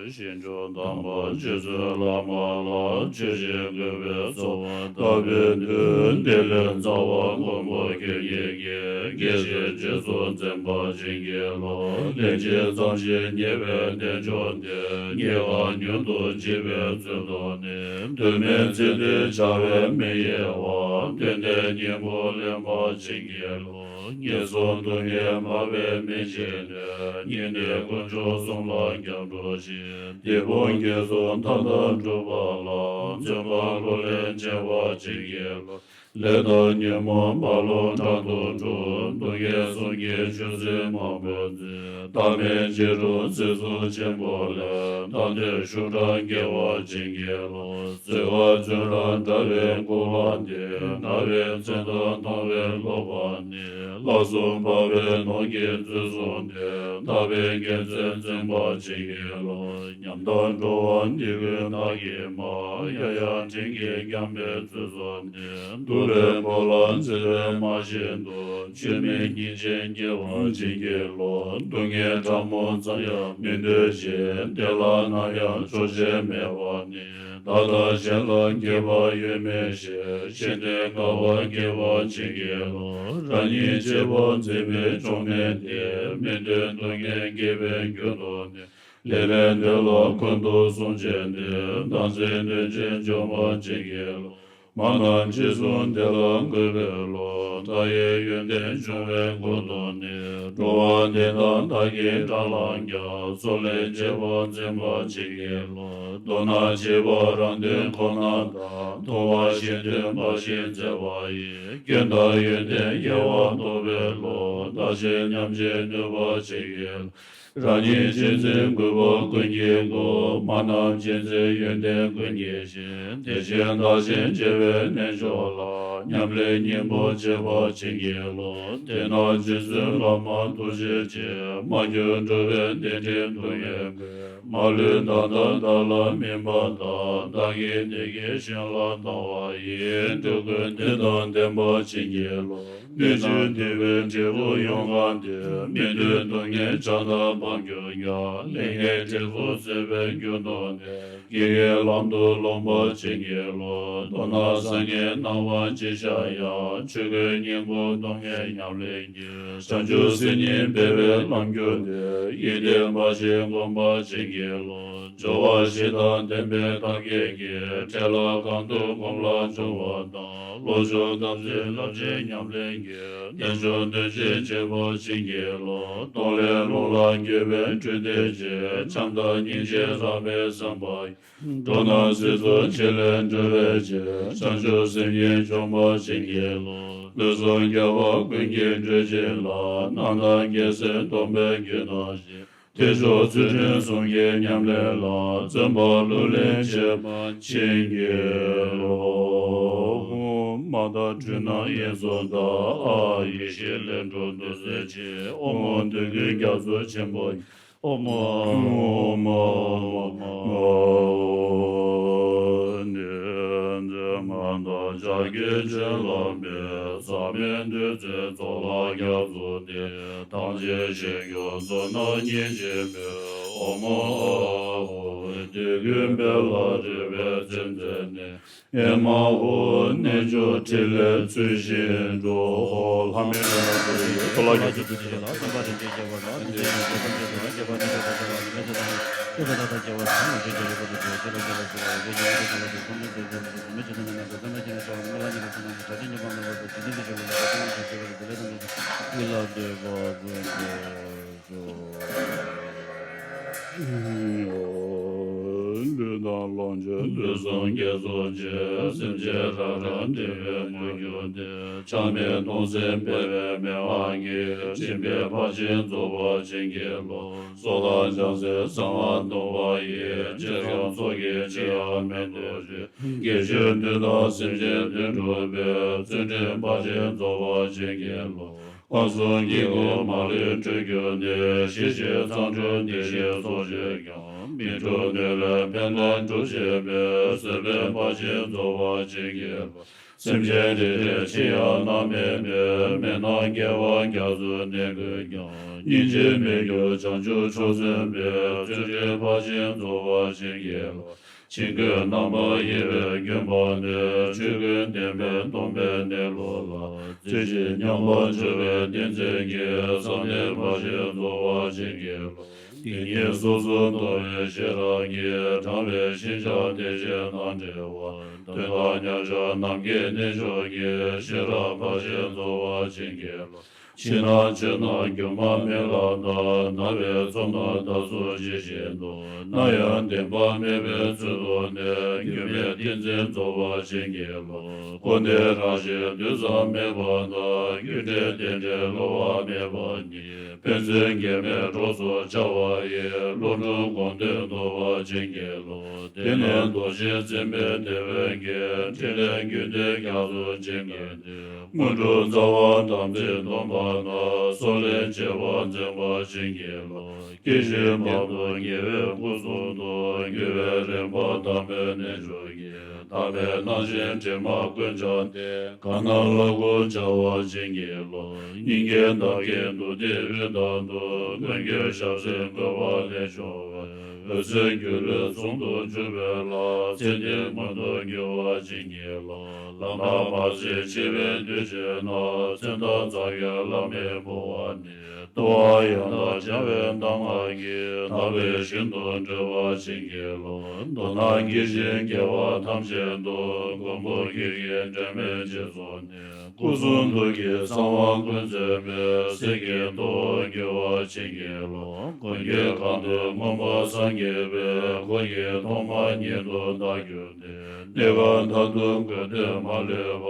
།ཞིང་བཅུ་དམ་པ་རྗེ་བཙུན་བླ་མ་ལ། ཆོས་བཞིན་གུས་པས་གསོལ་བ་བཏབ་པའི་མཐུས། ཏི་ལིའི་རྩ་བ་མགོན་པོ་ཁྱོད་ཉིད་ཀྱིས། དགྱེས་ཤིང་རྗེས་སུ་འཛིན་པར་བྱིན་གྱིས་རློབས། ལན་གཅིག་ཙམ་ཞིག་ཉེས་པའི་རྣལ་འབྱོར་འདི། ཉེས་པ་མྱུར་དུ་འཇིག་པའི་ཚུལ་དུ་ནི། དུས་མིན་ཚེ་འདིར་བྱ་བའི་མི་གཡེལ་བར། དུས་མཐའི་སྙིང་པོ་ལེན་པར་བྱིན་གྱིས་རློབས། ངན་སོང་སྡུག་བསྔལ་མ་བས་སྨིན་བྱེད་ནས། སྙིགས་དུས་དཀོན་མཆོག་གསུམ་ལ་སྐྱབས་འགྲོ་ཞིང་། དེ་ཕུང་དགེ་ཚོགས་མཐའ་དག་འགྲུབ་པ་ལ། བརྩོན་པ་ལྷུར་ལེན་བྱེད་པར་བྱིན་གྱིས་རློབས། ལས་དང་ཉོན་མོངས་རྨ་ལུགས་དགྲ་དུ་འགྲོ། སྡུག་བསྔལ་གསུམ་གྱི་ཆུ་སྲིན་མང་པོ་འཛིན། མཐའ་མེད་འཇིགས་སྒྲོག་ཚེ་ཟུང་ཆེན་པོ་ལས། ཐར་འདོད་ཤུགས་དྲག་སྐྱེ་བར་བྱིན་གྱིས་རློབས། བརྩེ་བ་བཙུན་རབ་དགྲ་བོའི་མགུ་ལ་བསྟན། དགྲ་བོའི་མཚན་རྟགས་དང་བས་ལོག་པ་ནི། ལྷ་གསུམ་འཕགས་པའི་ནོར་གྱིས་བཙོས་བཟུང་སྟེ། ཐར་པའི་རྒྱལ་མཚན་འཛིན་པར་བྱིན་གྱིས་རློབས། ཉམས་དང་འགྲོ་བ་འདི་ཀུན་བདག་གིས་མ། ཡང་ཡང་དྲིན་གྱིས་བསྐྱངས་པས་བཙོས་བཟུང་སྟེ། གདུག་པའི་སྦོ་ལ་འཛིན་པའི་རྨ་བཞིན་དུ། ཆོས་མིན་སྙིང་རྗེ་སྐྱེ་བར་བྱིན་གྱིས་རློབས། སྡུག་བསྔལ་ཕྲ་མོ་ཙམ་ཡང་མི་འདོད་ཅིང་། དེ་ལ་ནམ་ཡང་ཆོག་ཤེས་མེད་པ་ནི། བདག་དང་གཞན་ལ་དགེ་བ་ཡོད་མིན་ཞེས། ཤེས་ནས་དགའ་བར་སྐྱེ་བར་བྱིན་གྱིས་རློབས། རང་ཉིད་གཅེས་པར་འཛིན་པའི་གྱོང་མེད་དེ། མི་འདོད་སྡུག་བསྔལ་སྐྱེ་བའི་རྒྱུ་དང་ནི། ལེགས་ལྡན་འདས་ལ་ཀུན་ཏུ་སྲུང་བྱེད་ནི། བདག་འཛིན་གནོད་སྦྱིན་འཇོམས་པར་བྱིན་གྱིས་རློབས། མ་རྣམས་རྗེས་བཟུང་དེ་ལ་གུས་པས་རློབས། མཐའ་ཡས་ཡོན་ཏན་འབྱུང་བའི་མགོན་དུ་ནི། འགྲོ་བ་འདི་དག་བདག་གིས་དགྲར་ལངས་ཀྱང་། ཚོགས་ལས་འཇལ་བར་འཛིན་པར་བྱིན་གྱིས་རློབས། མདོར་ན་བྱིས་པ་རང་དོན་ཁོ་ན་དང་། མཐོ་བ་གཞན་དོན་འབའ་ཞིག་མཛད་པ་ཡིས། སྐྱོན་དང་ཡོན་ཏན་དབྱེ་བ་རྟོགས་པའི་བློ། བདག་གཞན་མཉམ་བརྗེར་ནུས་པར་བྱིན་གྱིས་རློབས། རང་ཉིད་གཅེས་འཛིན་གུས་པ་ཀུན་གྱི་སྒོ། མ་རྣམས་གཅེས་འཛིན་ཡོན་ཏན་ཀུན་གྱི་གཞི། དེ་བཞིན་བདག་གཞན་བརྗེ་བའི་རྣལ་འབྱོར་ལ། ཉམས་ལེན་སྙིང་པོར་བྱེད་པར་བྱིན་གྱིས་རློབས། དེས་ན་རྗེ་བཙུན་བླ་མ་ཐུགས་རྗེ་ཆེ། མ་གྱུར་འགྲོ་བའི་གདན་ཁྲི་དུ་ཡོད་པའི། མ་ལུས་བདག་དང་བདག་ལ་སྨིན་པ་དག། བདག་གིས་འདི་སྐད་གཞན་ལ་བསྟན་པ་ཡིས། འགྲོ་ཀུན་བདེ་དང་ལྡན་པར་བྱིན་གྱིས་རློབས། སྣོད་བཅུད་བདེ་བའི་འབྲས་བུ་ཡོངས་བསྔགས་ཏེ། མི་འདོད་སྡུག་བསྔལ་བྱང་དང་ ལམ་གྱུར་ཡང་ལས་ངན་འབྲས་བུ་བཟོད་པའི་རྒྱུ་ནོར་ནི། དགེ་བའི་ལམ་དུ་ལོངས་པར་བྱིན་གྱིས་རློབས། མདོར་ན་བཟང་ངན་སྣང་བ་ཅི་ཤར་ཡང་། ཆོས་ཀུན་ཉིད་ཀུན་སྟོང་ཉིད་ཉམས་ལེན་གྱིས། བྱང་ཆུབ་སེམས་ཉིད་འཕེལ་བའི་ལམ་གྱུར་ཏེ། ཡིད་བརྟན་པ་ཞིག་བསྒོམ་པར་བྱིན་གྱིས་རློབས། སྦྱོར་བ་བཞི་དང་ལྡན་པའི་ཐབས་མཁས་ཀྱིས། འབྲས་ལ་གང་འདུལ་སྒོམ་ལ་སྦྱོར་བ་དང་། བློ་སྦྱོང་དམ་ཚིག་རླབས་ཆེན་ཉམས་ལེན་གྱིས། རྣལ་འབྱོར་དོན་ཆེན་བྱེད་པར་བྱིན་གྱིས་རློབས། གཏོང་ལེན་ལུགས་ལ་འགྱུར་བའི་འཕྲུལ་དེ་བྱེད། བྱམས་དང་སྙིང་རྗེ་རགས་པའི་བསམ་པ་ཡིས། འགྲོ་རྣམས་སྲིད་མཚོ་ཆེ་ལས་སྒྲོལ་བའི་ཕྱིར། བྱང་ཆུབ་སེམས་ཉིད་འབྱོངས་པར་བྱིན་གྱིས་རློབས། ལུས་སྲོག་རྒྱལ་བ་ཀུན་གྱི་སྤྲུལ་སྤྱིན་ལ། སྣང་བརྙན་རྒྱལ་སྲས་སྟོན་པའི་རྒྱུད་དང་བཞི། ཐེག་མཆོག་ཚུལ་ཁྲིམས་ཟུང་གི་ཉམས་ལེན་ལ། བརྩོན་པ་ལུས་ལེན་བྱེད་པར་བྱིན་གྱིས་རློབས། མ་དག་འཁྲུལ་སྣང་དབྱིངས་སུ་དག། ཨ་ཡེ་ཤེས་ལས་འཕྲོ་འདུ་བྱེད་ཅིང་། ཨོཾ་འདོད་དགུའི་རྒྱ་མཚོ་ཆེན་པོ་ཡི། ཨོཾ་ཨོཾ་ཨོཾ་ཨོཾ། ནི་མཚན་སྔགས་དང་ཕྱག་རྒྱའི་བྱིན་རླབས་པས། ཟག་མེད་བདུད་རྩིའི་ཚོགས་ལ་རྒྱ་མཚོ་སྟེ། ཐམས་ཅད་ཞིང་སྐྱོང་ཚོགས་རྣམས་ཉིད་ཀྱིས་མོས། ཨོཾ་ཨཱཿཧཱུྃ། དེ་ཀུན་འབེལ་ལ་རེག་པའི་ཚེ་འདི་ནི། ཨེ་མ་ཧོ། རྣལ་འབྱོར་ཕྲིན་ལས་ཚུལ་བཞིན་འགྲུབ། ལྷ་མིའི་རྣལ་འབྱོར་ཡོད་དོ་ལ་རྒྱ་མཚོ་འདི་ཞིག་ལ། བསམ་པ་རིམ་གྱིས་སྐྱེ་བ་ར། དེ་ཚེ་ཡོངས་སུ་ཐམས་ཅད་དུ་སྐྱེ་བ་ནི་འགྲོ་བ་ཆེ་བ་ཉི་མའི་ཚེ་དང་། སྐྱེ་བ་ད་ལྟ་སྐྱེ་བ་དང་། ལོ་ཆེན་གྱི་རིགས་པ་དུ་བྱེད་ཅི་ལ་སྐྱེ་ལ་སྐྱེ་བ་ཡོད་པའི་ཉི་མ་དེ་ཚང་བ་དུ་ཐམས་ཅད་དུ་སྐྱེ་བ་ཉི་མའི་ཚེ་དང་ཉི་མ་དུ་བསམ་པའི་ཚེ་ནས་བྱ་བ་ཉི་མ་ལ་ཉེ་བར་ཚང་བ་ནི་བྲག་ཅན་གྱི་དཔལ་མོས་པ་དང་། འཇིག་རྟེན་གྱི་ཞབས་ལ་ལ་ཐམས་ཅད་ཀྱི་ཞབས་ལ་དེ་ལས་དང་དེ་ལ་འདུས་པ་ཀུན་ཏུ། ལུས་དང་ལོངས་སྤྱོད་ལུས་གསུམ་དགེ་ཚོགས་ཆེ། སེམས་ཅན་རབ་རིབ་འདུལ་བའི་མངོན་གྱུར་ཏེ། ཆགས་མེད་སྟོང་གསལ་འཕེལ་བའི་མན་ངག་གིས། སྦྱིན་པའི་ཕར་ཕྱིན་རྫོགས་པར་བྱིན་གྱིས་རློབས། ཚོགས་དང་བྱང་སེམས་གསང་བ་སྟོང་པ་ཡིས། ཅིར་ཡང་ཚོགས་ཀྱི་ཕྱིར་ཡང་མི་འདོར་ཞིང་། དགེ་ཆོས་བདུན་དང་སེམས་ཅན་དོན་གྲུབ་པའི། བརྩོན་འགྲུས་ཕར་ཕྱིན་རྫོགས་པར་བྱིན་གྱིས་རློབས། སྔར་སོང་གི་གོ་མ་ལུས་སྤྲུལ་གྱུར་ནས། ཞི་ཞིང་མཚམས་སྤྲུལ་བདེ་གཤེགས་ཚོགས་ཆེན་ཀྱང་། མི་འཁྲུགས་གནོད་ལས་ཕན་བདེ་སྒྲུབ་བྱེད་པའི། བཟོད་པས་ཕར་ཕྱིན་རྫོགས་པར་བྱིན་གྱིས་རློབས། སེམས་ཅན་རེ་རེ་ཅི་ཡང་བླ་མེད་པའི། མི་སྣང་རྒྱལ་བ་རྒྱ་མཚོའི་གནས་ཀུན་ཀྱང་། སྙིང་རྗེ་མི་འགྱུར་བྱང་ཆུབ་མཆོག་སྩོལ་བའི། བརྩོན་འགྲུས་ཕར་ཕྱིན་རྫོགས་པར་བྱིན་གྱིས་རློབས། ཆོས་སྐུའི་རྣམ་པར་དབྱེ་བའི་དགོན་པ་ནས། ཆོས་ཀུན་བདེན་པས་སྟོང་པའི་གནས་ལུགས་ལ། རྩེ་གཅིག་མཉམ་པར་སྦྱོར་བའི་ཏིང་འཛིན་གྱིས། བསམ་གཏན་ཕར་ཕྱིན་རྫོགས་པར་བྱིན་གྱིས་རློབས། དེ་ཉིད་སོ་སོར་རྟོག་པའི་ཤེས་རབ་ཀྱིས། དྲངས་པའི་ཞེན་ཆགས་བདེ་ཆེན་དང་བྲལ་བ། དོན་དམ་མཉམ་གཞག་ནམ་མཁའི་གནས་མཆོག་གི། ཤེས་རབ་ཕར་ཕྱིན་རྫོགས་པར་བྱིན་གྱིས་རློབས། ཕྱི་ནང་ཆོས་རྣམས་སྒྱུ་མ་མིག་ལ་ལྟ། ན་བའི་ཚོགས་རྣམས་དག་སོང་ཇི་བཞིན་དུ། ནམ་ཡང་བདེན་པ་མེད་པའི་ཚུལ་རྟོགས་ནས། སྒྱུ་མའི་ཏིང་འཛིན་རྫོགས་པར་བྱིན་གྱིས་རློབས། འཁོར་འདས་རང་བཞིན་དུས་མཚམས་མེད་པ་དང་། རྒྱུ་འབྲས་རྟེན་འབྲེལ་བསླུ་བ་མེད་པ་ཉིད། ཕན་ཚུན་གེགས་མེད་གྲོགས་སུ་འཆར་བ་ཡི། བློ་གྲོས་གོང་དུ་འདུ་བར་བྱིན་གྱིས་རློབས། དེ་ནས་མདོ་ཞེས་ཚིམ་པའི་དེ་བས་ཀྱི། ཕྲིན་ལས་རྒྱུད་སྡེ་རྒྱ་མཚོ་ཆེན་གྱི་སྔོན་འགྲོ་རྩ་བ་དམ་ཚིག་སྡོམ་པ་དང་། སོགས་ལས་བྱེ་བ་འཛིན་པར་བྱིན་གྱིས་རློབས། སྐྱེ་ཤི་བར་དོ་ཉེ་བའི་སྐུ་གསུམ་དུ། འགྱུ་བའི་རིམ་པ་དམ་པའི་གནས་མཆོག་གི། དག་པའི་རྣམ་ཤེས་དྲི་མ་ཀུན་སྦྱངས་ཏེ། གང་སྣང་ལ་གུས་བྱ་བར་བྱིན་གྱིས་རློབས། སྙིང་གའི་འདབ་ཀྱི་རྡུལ་སྟེ་དབུས་དང་དུ། མགོན་གྱི་ཞབས་སེན་བཀོད་པ་ལས་བྱུང་བའི། འོད་ཟེར་སྒྱུ་ལུས་ཟུང་དུ་འཇུག་པའི་ལྷ། ཚེ་འདིའི་མགོན་དུ་འགྱུར་བར་བྱིན་གྱིས་རློབས། ལམ་མཐར་མ་ཟད་འཆི་བའི་དུས་ཕྱིར་ན། མཚན་དང་ཚ་གྱང་ལམ་མེ་འབར་བ་ནས། ལྟོ་བ་ཡང་དག་སྦྱང་བའི་གདམས་ངག་གིས། དག་པའི་ཞིང་དུ་འགྲོ་བར་བྱིན་གྱིས་རློབས། མདོར་ན་དགེ་ཞིང་དགེ་བ་ཐམས་ཅད་དུ། མགོན་པོ་ཁྱེད་ཀྱི་སྒྲོན་མེ་རྗེས་བཟུང་ནས། སྐུ་གསུང་ཐུགས་ཀྱི་གསང་བ་ཀུན་འཛིན་པའི། སྲས་ཀྱི་ཐུ་བོ་འགྱུར་བར་བྱིན་གྱིས་རློབས། མགོན་གྱི་གང་ཐུགས་མངོན་པར་སངས་རྒྱས་པའི། འཁོར་གྱི་ཐོག་མ་ཉིད་དུ་བདག་གྱུར་ནས། གནས་སྐབས་མཐར་ཐུག་དགོས་འདོད་མ་ལུས་པ།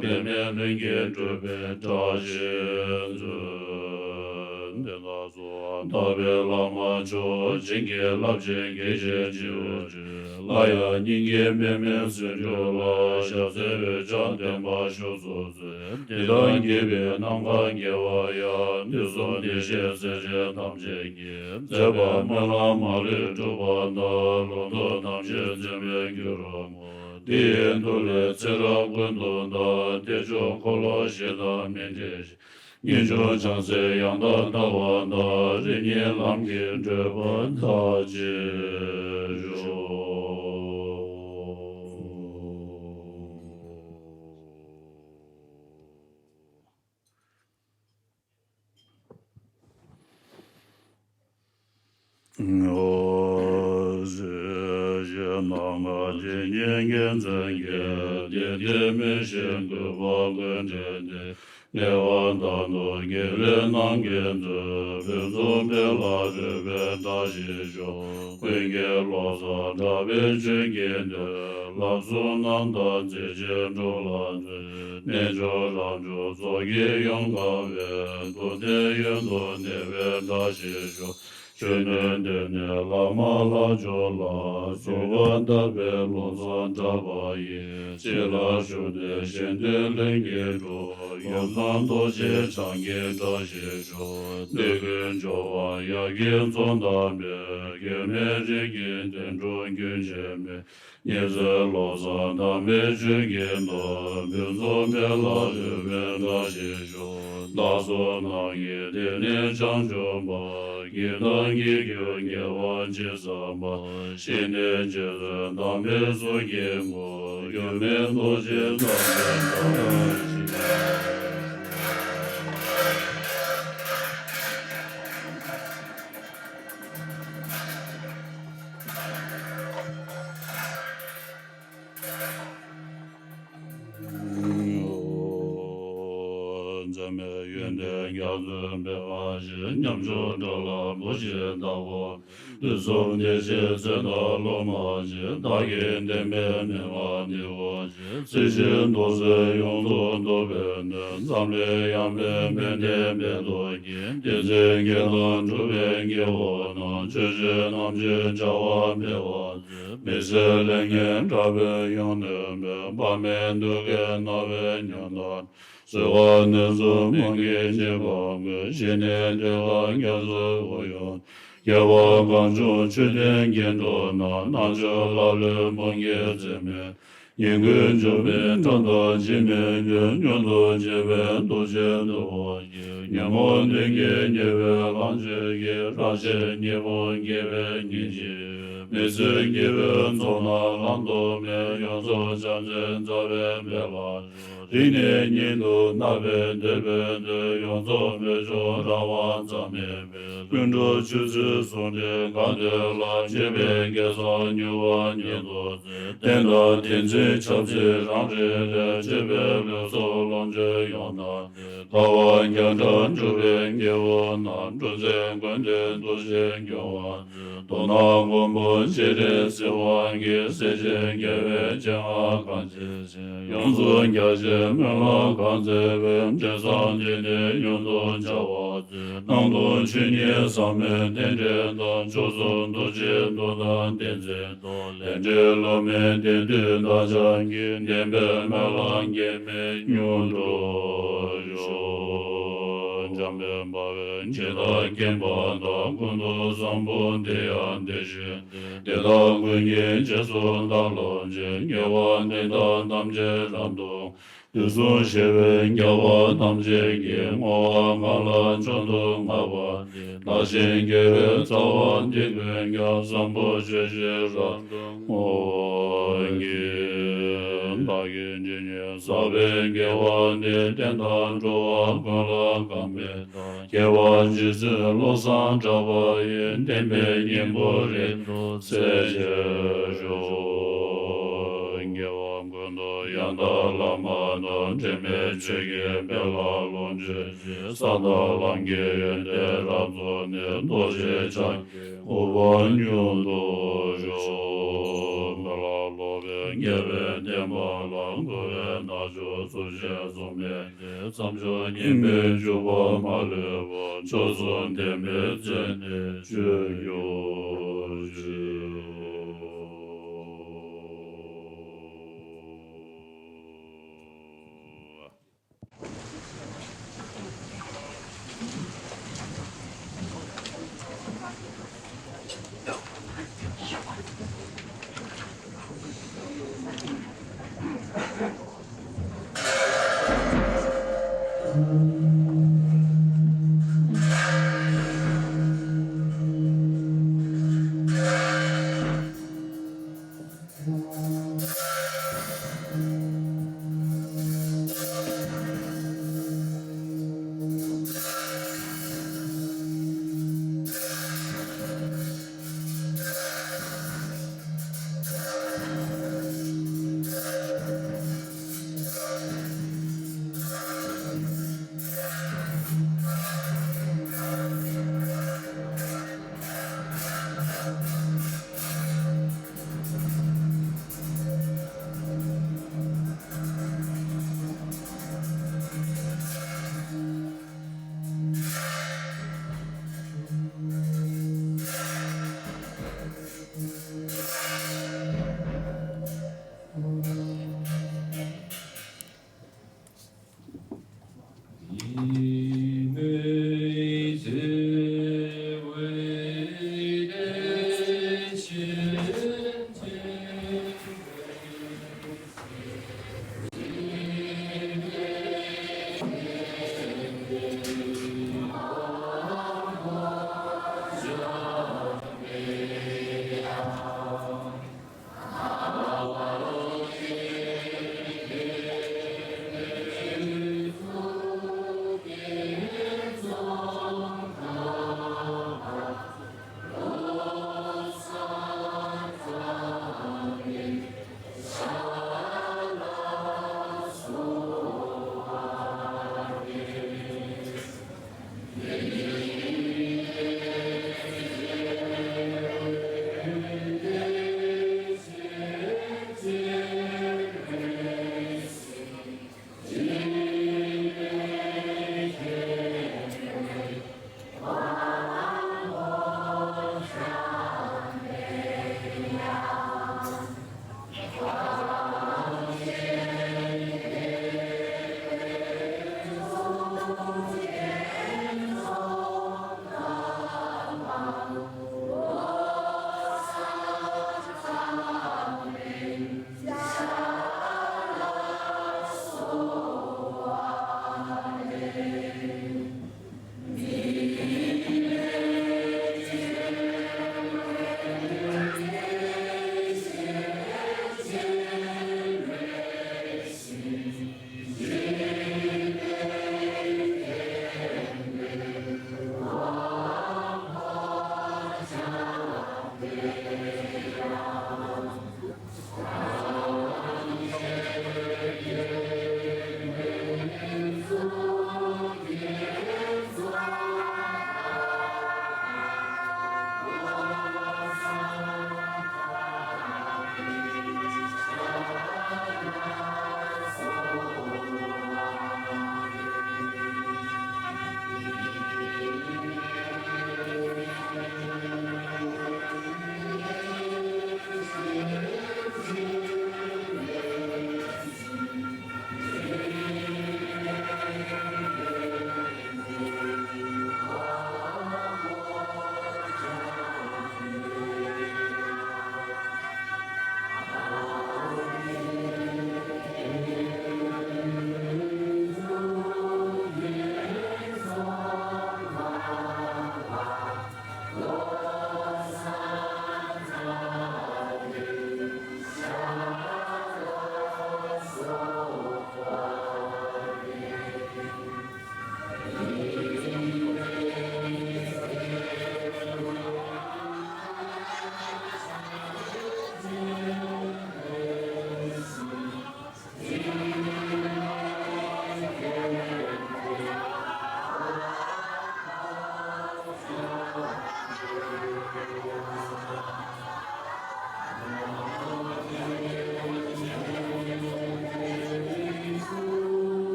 འབད་མེད་ལྷུན་གྱིས་གྲུབ་པའི་བཀྲ་ཤིས་མཛོད། དེ་ནས་སུ་དག་པའི་བླ་མ་མཆོག་བྱིན་གྱིས་བརླབ་ཅིང་དགྱེས་བཞིན་མཆིའོ། སླར་ཡང་སྙིང་གའི་པདྨའི་ཟེའུ་འབྲུ་ལ། ཞབས་སེན་འོད་ཀྱང་ལྡན་པ་བཞུགས་སུ་གསོལ། འདི་དང་བཅས་པའི་ནམ་མཁའ་དགེ་བ་ཡང་། དུས་གསུམ་བདེ་གཤེགས་སྲས་ཆེན་ཐམས་ཅད་ཀྱིས། མཛད་པ་སྨོན་ལམ་མ་ལུས་འགྲུབ་པ་དང་། ལོ་ཐོག་ཐམས་ཅད་འཛིན་པའི་རྒྱུ་རུ་བསྔོ། འདི་ཡི་མཐུ་ལས་ཚེ་རབས་ཀུན་ཏུ་བདག། བདེ་མཆོག་འཁོར་ལོ་བཞི་དང་མི་འབྲལ་ཞིང་། ངེས་འབྱུང་བྱང་སེམས་ཡང་དག་ལྟ་བ་དང་། རིམ་གཉིས་ལམ་གྱི་བགྲོད་པ་མཐར་ཕྱིན་ཤོག། ཨོ་ཟེར་ཞེས་ནམ་མཁའ་དེ་ཉིད་མཁྱེན་བརྩེ་གིས། དེ་དེ་མི་ཤེས་གུས་པ་ཀུན་བྲལ་ཏེ། ཉེ་བར་དང་དུ་དགེ་ལེགས་རྣམས་ཀྱིས་མཛོད། ཕུན་སུམ་དཔལ་ལ་རོལ་པའི་བཀྲ་ཤིས་ཤོག། ཀུན་གྱི་བློ་བཟང་གྲགས་པའི་ཆོས་ཀྱི་འདུན། ལམ་གསུམ་རྣམ་དག་མཛད་ཅིང་འགྲོ་ལ་མཛོད། རྣལ་འབྱོར་རབ་འབྱོར་ཚོགས་ཀྱིས་ཡོངས་དགའ་བའི། ཐུབ་བསྟན་ཡུན་དུ་གནས་པའི་བཀྲ་ཤིས་ཤོག། གཞོན་ནུ་འདི་ནི་བླ་མ་ལྷ་མཆོག་ལ། གསོལ་བ་བཏབ་པའི་ལམ་སྲོལ་གྲགས་པ་ཡི། སྤྱི་ལ་བཞུགས་ཏེ་གཞན་དོན་ལྷུན་གྱིས་གྲུབ། ཡུམ་བཟང་རྡོ་རྗེ་འཆང་གི་བཀྲ་ཤིས་ཤོག། འདོད་དགུའི་འབྱོར་པ་ཡར་རྒྱས་མཚོ་དང་འཕེལ། མཁས་མའི་རིགས་ཀྱི་བསྟན་འགྲོ་རྒྱུན་ཆད་མེད། ཉེ་སྲས་བློ་བཟང་དམ་པའི་ཆོས་ཀྱི་མདོ། ཕུན་སུམ་དཔལ་ལ་རོལ་པའི་བཀྲ་ཤིས་ཤོག། བདག་སོགས་རྣམས་ཀྱི་སྡེ་སྣོད་བྱང་ཆུབ་པ། གེགས་དང་གེགས་གྱུར་དགེ་བ་ཅི་བསགས་པ། ཞི་གནས་རྗེ་བཙུན་དམ་པའི་གཟུགས་ཀྱི་སྐུ། སྒྱུ་མའི་རྡོ་རྗེ་འཆང་གི་བཀྲ་ཤིས། འཛད་མེད་ཡོན་ཏན་རྒྱ་མཚོའི་བེ་བ་ཞིག། ཉམ་ཆུང་འགྲོ་ལ་བུ་ཞིག་བདག་པོ། དུས་གསུམ་བདེ་གཤེགས་ཚེ་བདག་སློབ་མ་ཞིག། བདག་གི་བསྟན་པའི་མི་མངའ་འདི་བོ་ཞིག། སྲིད་ཞིའི་རྡོ་རྗེ་ཡོངས་རྫོགས་འདུ་བའི་གནས། འཛམ་གླིང་ཡངས་པའི་མི་ལྡན་མེ་ཏོག་གི། བསྟན་འཛིན་བསྐྱེད་དང་སྒྲུབ་པའི་དགེ་བ་རྣམས། ཆོས་སྤྱོད་རྣམ་འབྱེད་བྱ་བ་འཕེལ་བར་མཛོད། མི་ཟད་ལས་ངན་དགྲ་བོས་ཡང་ནུབ་མེད། དཔག་མེད་འདོད་དགུའི་རྣ་བས་ཉོན་དང་། གསོད་པ་ནོར་འཛིན་རྨང་གི་གཉེན་པོ་ཀུན། ཞི་གནས་དེ་ལ་སྐྱབས་སུ་འགྲོ་ཡང་། དགེ་བ་གང་བྱུང་མཆོད་རྟེན་བརྒྱན་འགྲོ་ན། རྣལ་འབྱོར་ལ་ལུས་རྨང་གི་རྩེ་མོ། ཉིད་ཀུན་འཇོམས་པའི་དགྲ་དང་འཇིགས་མེད་ཉོན། མྱུར་དུ་བྱེད་པའི་རྡོ་རྗེ་འདི་བོ་ཡིས། ཉོན་མོངས་གདོན་བགེགས་ཉེས་པའི་ལྷག་བཅས་ཀྱི། རབ་བྱེད་ཉེས་པ་དགེ་བའི་གཉེན་གྱིས། མི་བསྲུན་དགེ་བའི་ཚོགས་རྣམས་བླང་དོར་མེད། ཡོངས་རྫོགས་བྱང་སེམས་རྩ་བའི་དཔལ་ལ། རིང་ནས་ཉིད་དུ་བརྣག་པའི་འདོད་པའི་དོན། ཡོངས་རྫོགས་མི་སྐྱོ་རང་དབང་རྩ་མེད་པའི། ཀུན་འགྲོ་ཆོས་སྲིད་ཟུང་འབྲེལ་གང་དེ་ལ། སྤྱོད་པའི་དགེ་རྩ་མྱུར་བ་ཉིད་དུ་མཛད། བསྟན་དང་བསྟན་འཛིན་ཆབ་སྲིད་རང་རེ་རེ། སྤྱོད་པའི་ལུས་སྲོག་ལོངས་སྤྱོད་ཡོངས་དག་པའི། དགའ་བ་རྒྱ་གྲགས་འགྲུབ་པའི་དགེ་བ་རྣམས། འགྲོ་འཛིན་ཀུན་འདུལ་རྡོ་རྗེས་སྐྱོང་བར། མདོར་ན་མགོན་པོ་སྤྱན་རས་གཟིགས་དབང་གིས། སྲིད་ཞིའི་དགེ་བའི་བྱ་བ་གང་བྱེད་ཅིང་། ཡོངས་སུ་རྒྱ་ཆེའི་སྨོན་ལམ་གང་མཛད་པའི། འབྲས་བཟང་དེ་ནི་མྱུར་དུ་འབྱུང་བར་མཛོད། སྣང་སྟོང་ཆོས་ཉིད་ཟག་མེད་རྟེན་འབྲེལ་དང་། མཆོག་གསུམ་རྡོ་རྗེ་གདུང་དང་བསྟན་འཛིན་ལས་འབྲས་སློབ་མའི་བདེན་མཐུ་བདག་ཅག་གི། བདེན་པའི་སྨོན་ལམ་གེགས་མེད་མྱུར་དུ་ཤོག། འཇམ་དཔལ་དཔའ་བོས་ཇི་ལྟར་མཁྱེན་པ་དང་། ཀུན་ཏུ་བཟང་པོ་དེ་ཡང་དེ་བཞིན་ཏེ། དེ་དག་ཀུན་གྱི་རྗེས་སུ་བདག་སློབ་ཅིང་། དགེ་བ་འདི་དག་ཐམས་ཅད་རབ་ཏུ། དུས་གསུམ་གཤེགས་པའི་རྒྱལ་བ་ཐམས་ཅད་ཀྱིས། བསྔོ་བ་གང་ལ་མཆོག་ཏུ་བསྔགས་པ། བདག་གཞན་དགེ་བའི་རྩ་བ་འདི་ཀུན་ཀྱང་། བཟང་པོ་སྤྱོད་ཕྱིར་རབ་ཏུ་བསྔོ་བར་བགྱི། བདག་གིས་ཇི་སྙེད་བསགས་པའི་དགེ་བ་འདི། བསྟན་དང་འགྲོ་བ་ཀུན་ལ་གང་ཕན་དང་། ཁྱད་པར་རྗེ་བཙུན་བློ་བཟང་གྲགས་པ་ཡི། བསྟན་པའི་སྙིང་པོ་རིང་དུ་གསལ་བྱེད་ཤོག། རྒྱལ་བ་ཀུན་ཏུ་ཡང་དག་བླ་མ་དང་། འབྲལ་མེད་ཆོས་ཀྱི་དཔལ་ལ་ལོངས་སྤྱོད་ཅིང་། ས་དང་ལམ་གྱི་ཡོན་ཏན་རབ་རྫོགས་ནས། རྡོ་རྗེ་འཆང་གི་དབུ་བར་མྱུར་དུ་ཤོག། དཔལ་ལ་སློབ་པའི་དགེ་བའི་བསྟན་པ་ལ། འགོ་བའི་རྣལ་འབྱོར་གཙུག་ཕྱད་གཙུག་མའི་གཏེར། མཚམས་སྦྱོར་སྙིམ་པའི་འཇུག་པ་མ་ལུས་པ། མཆོག་གསུམ་ལྡན་པའི་མཚན་ནས་བརྗོད་གྱུར་ཅིག།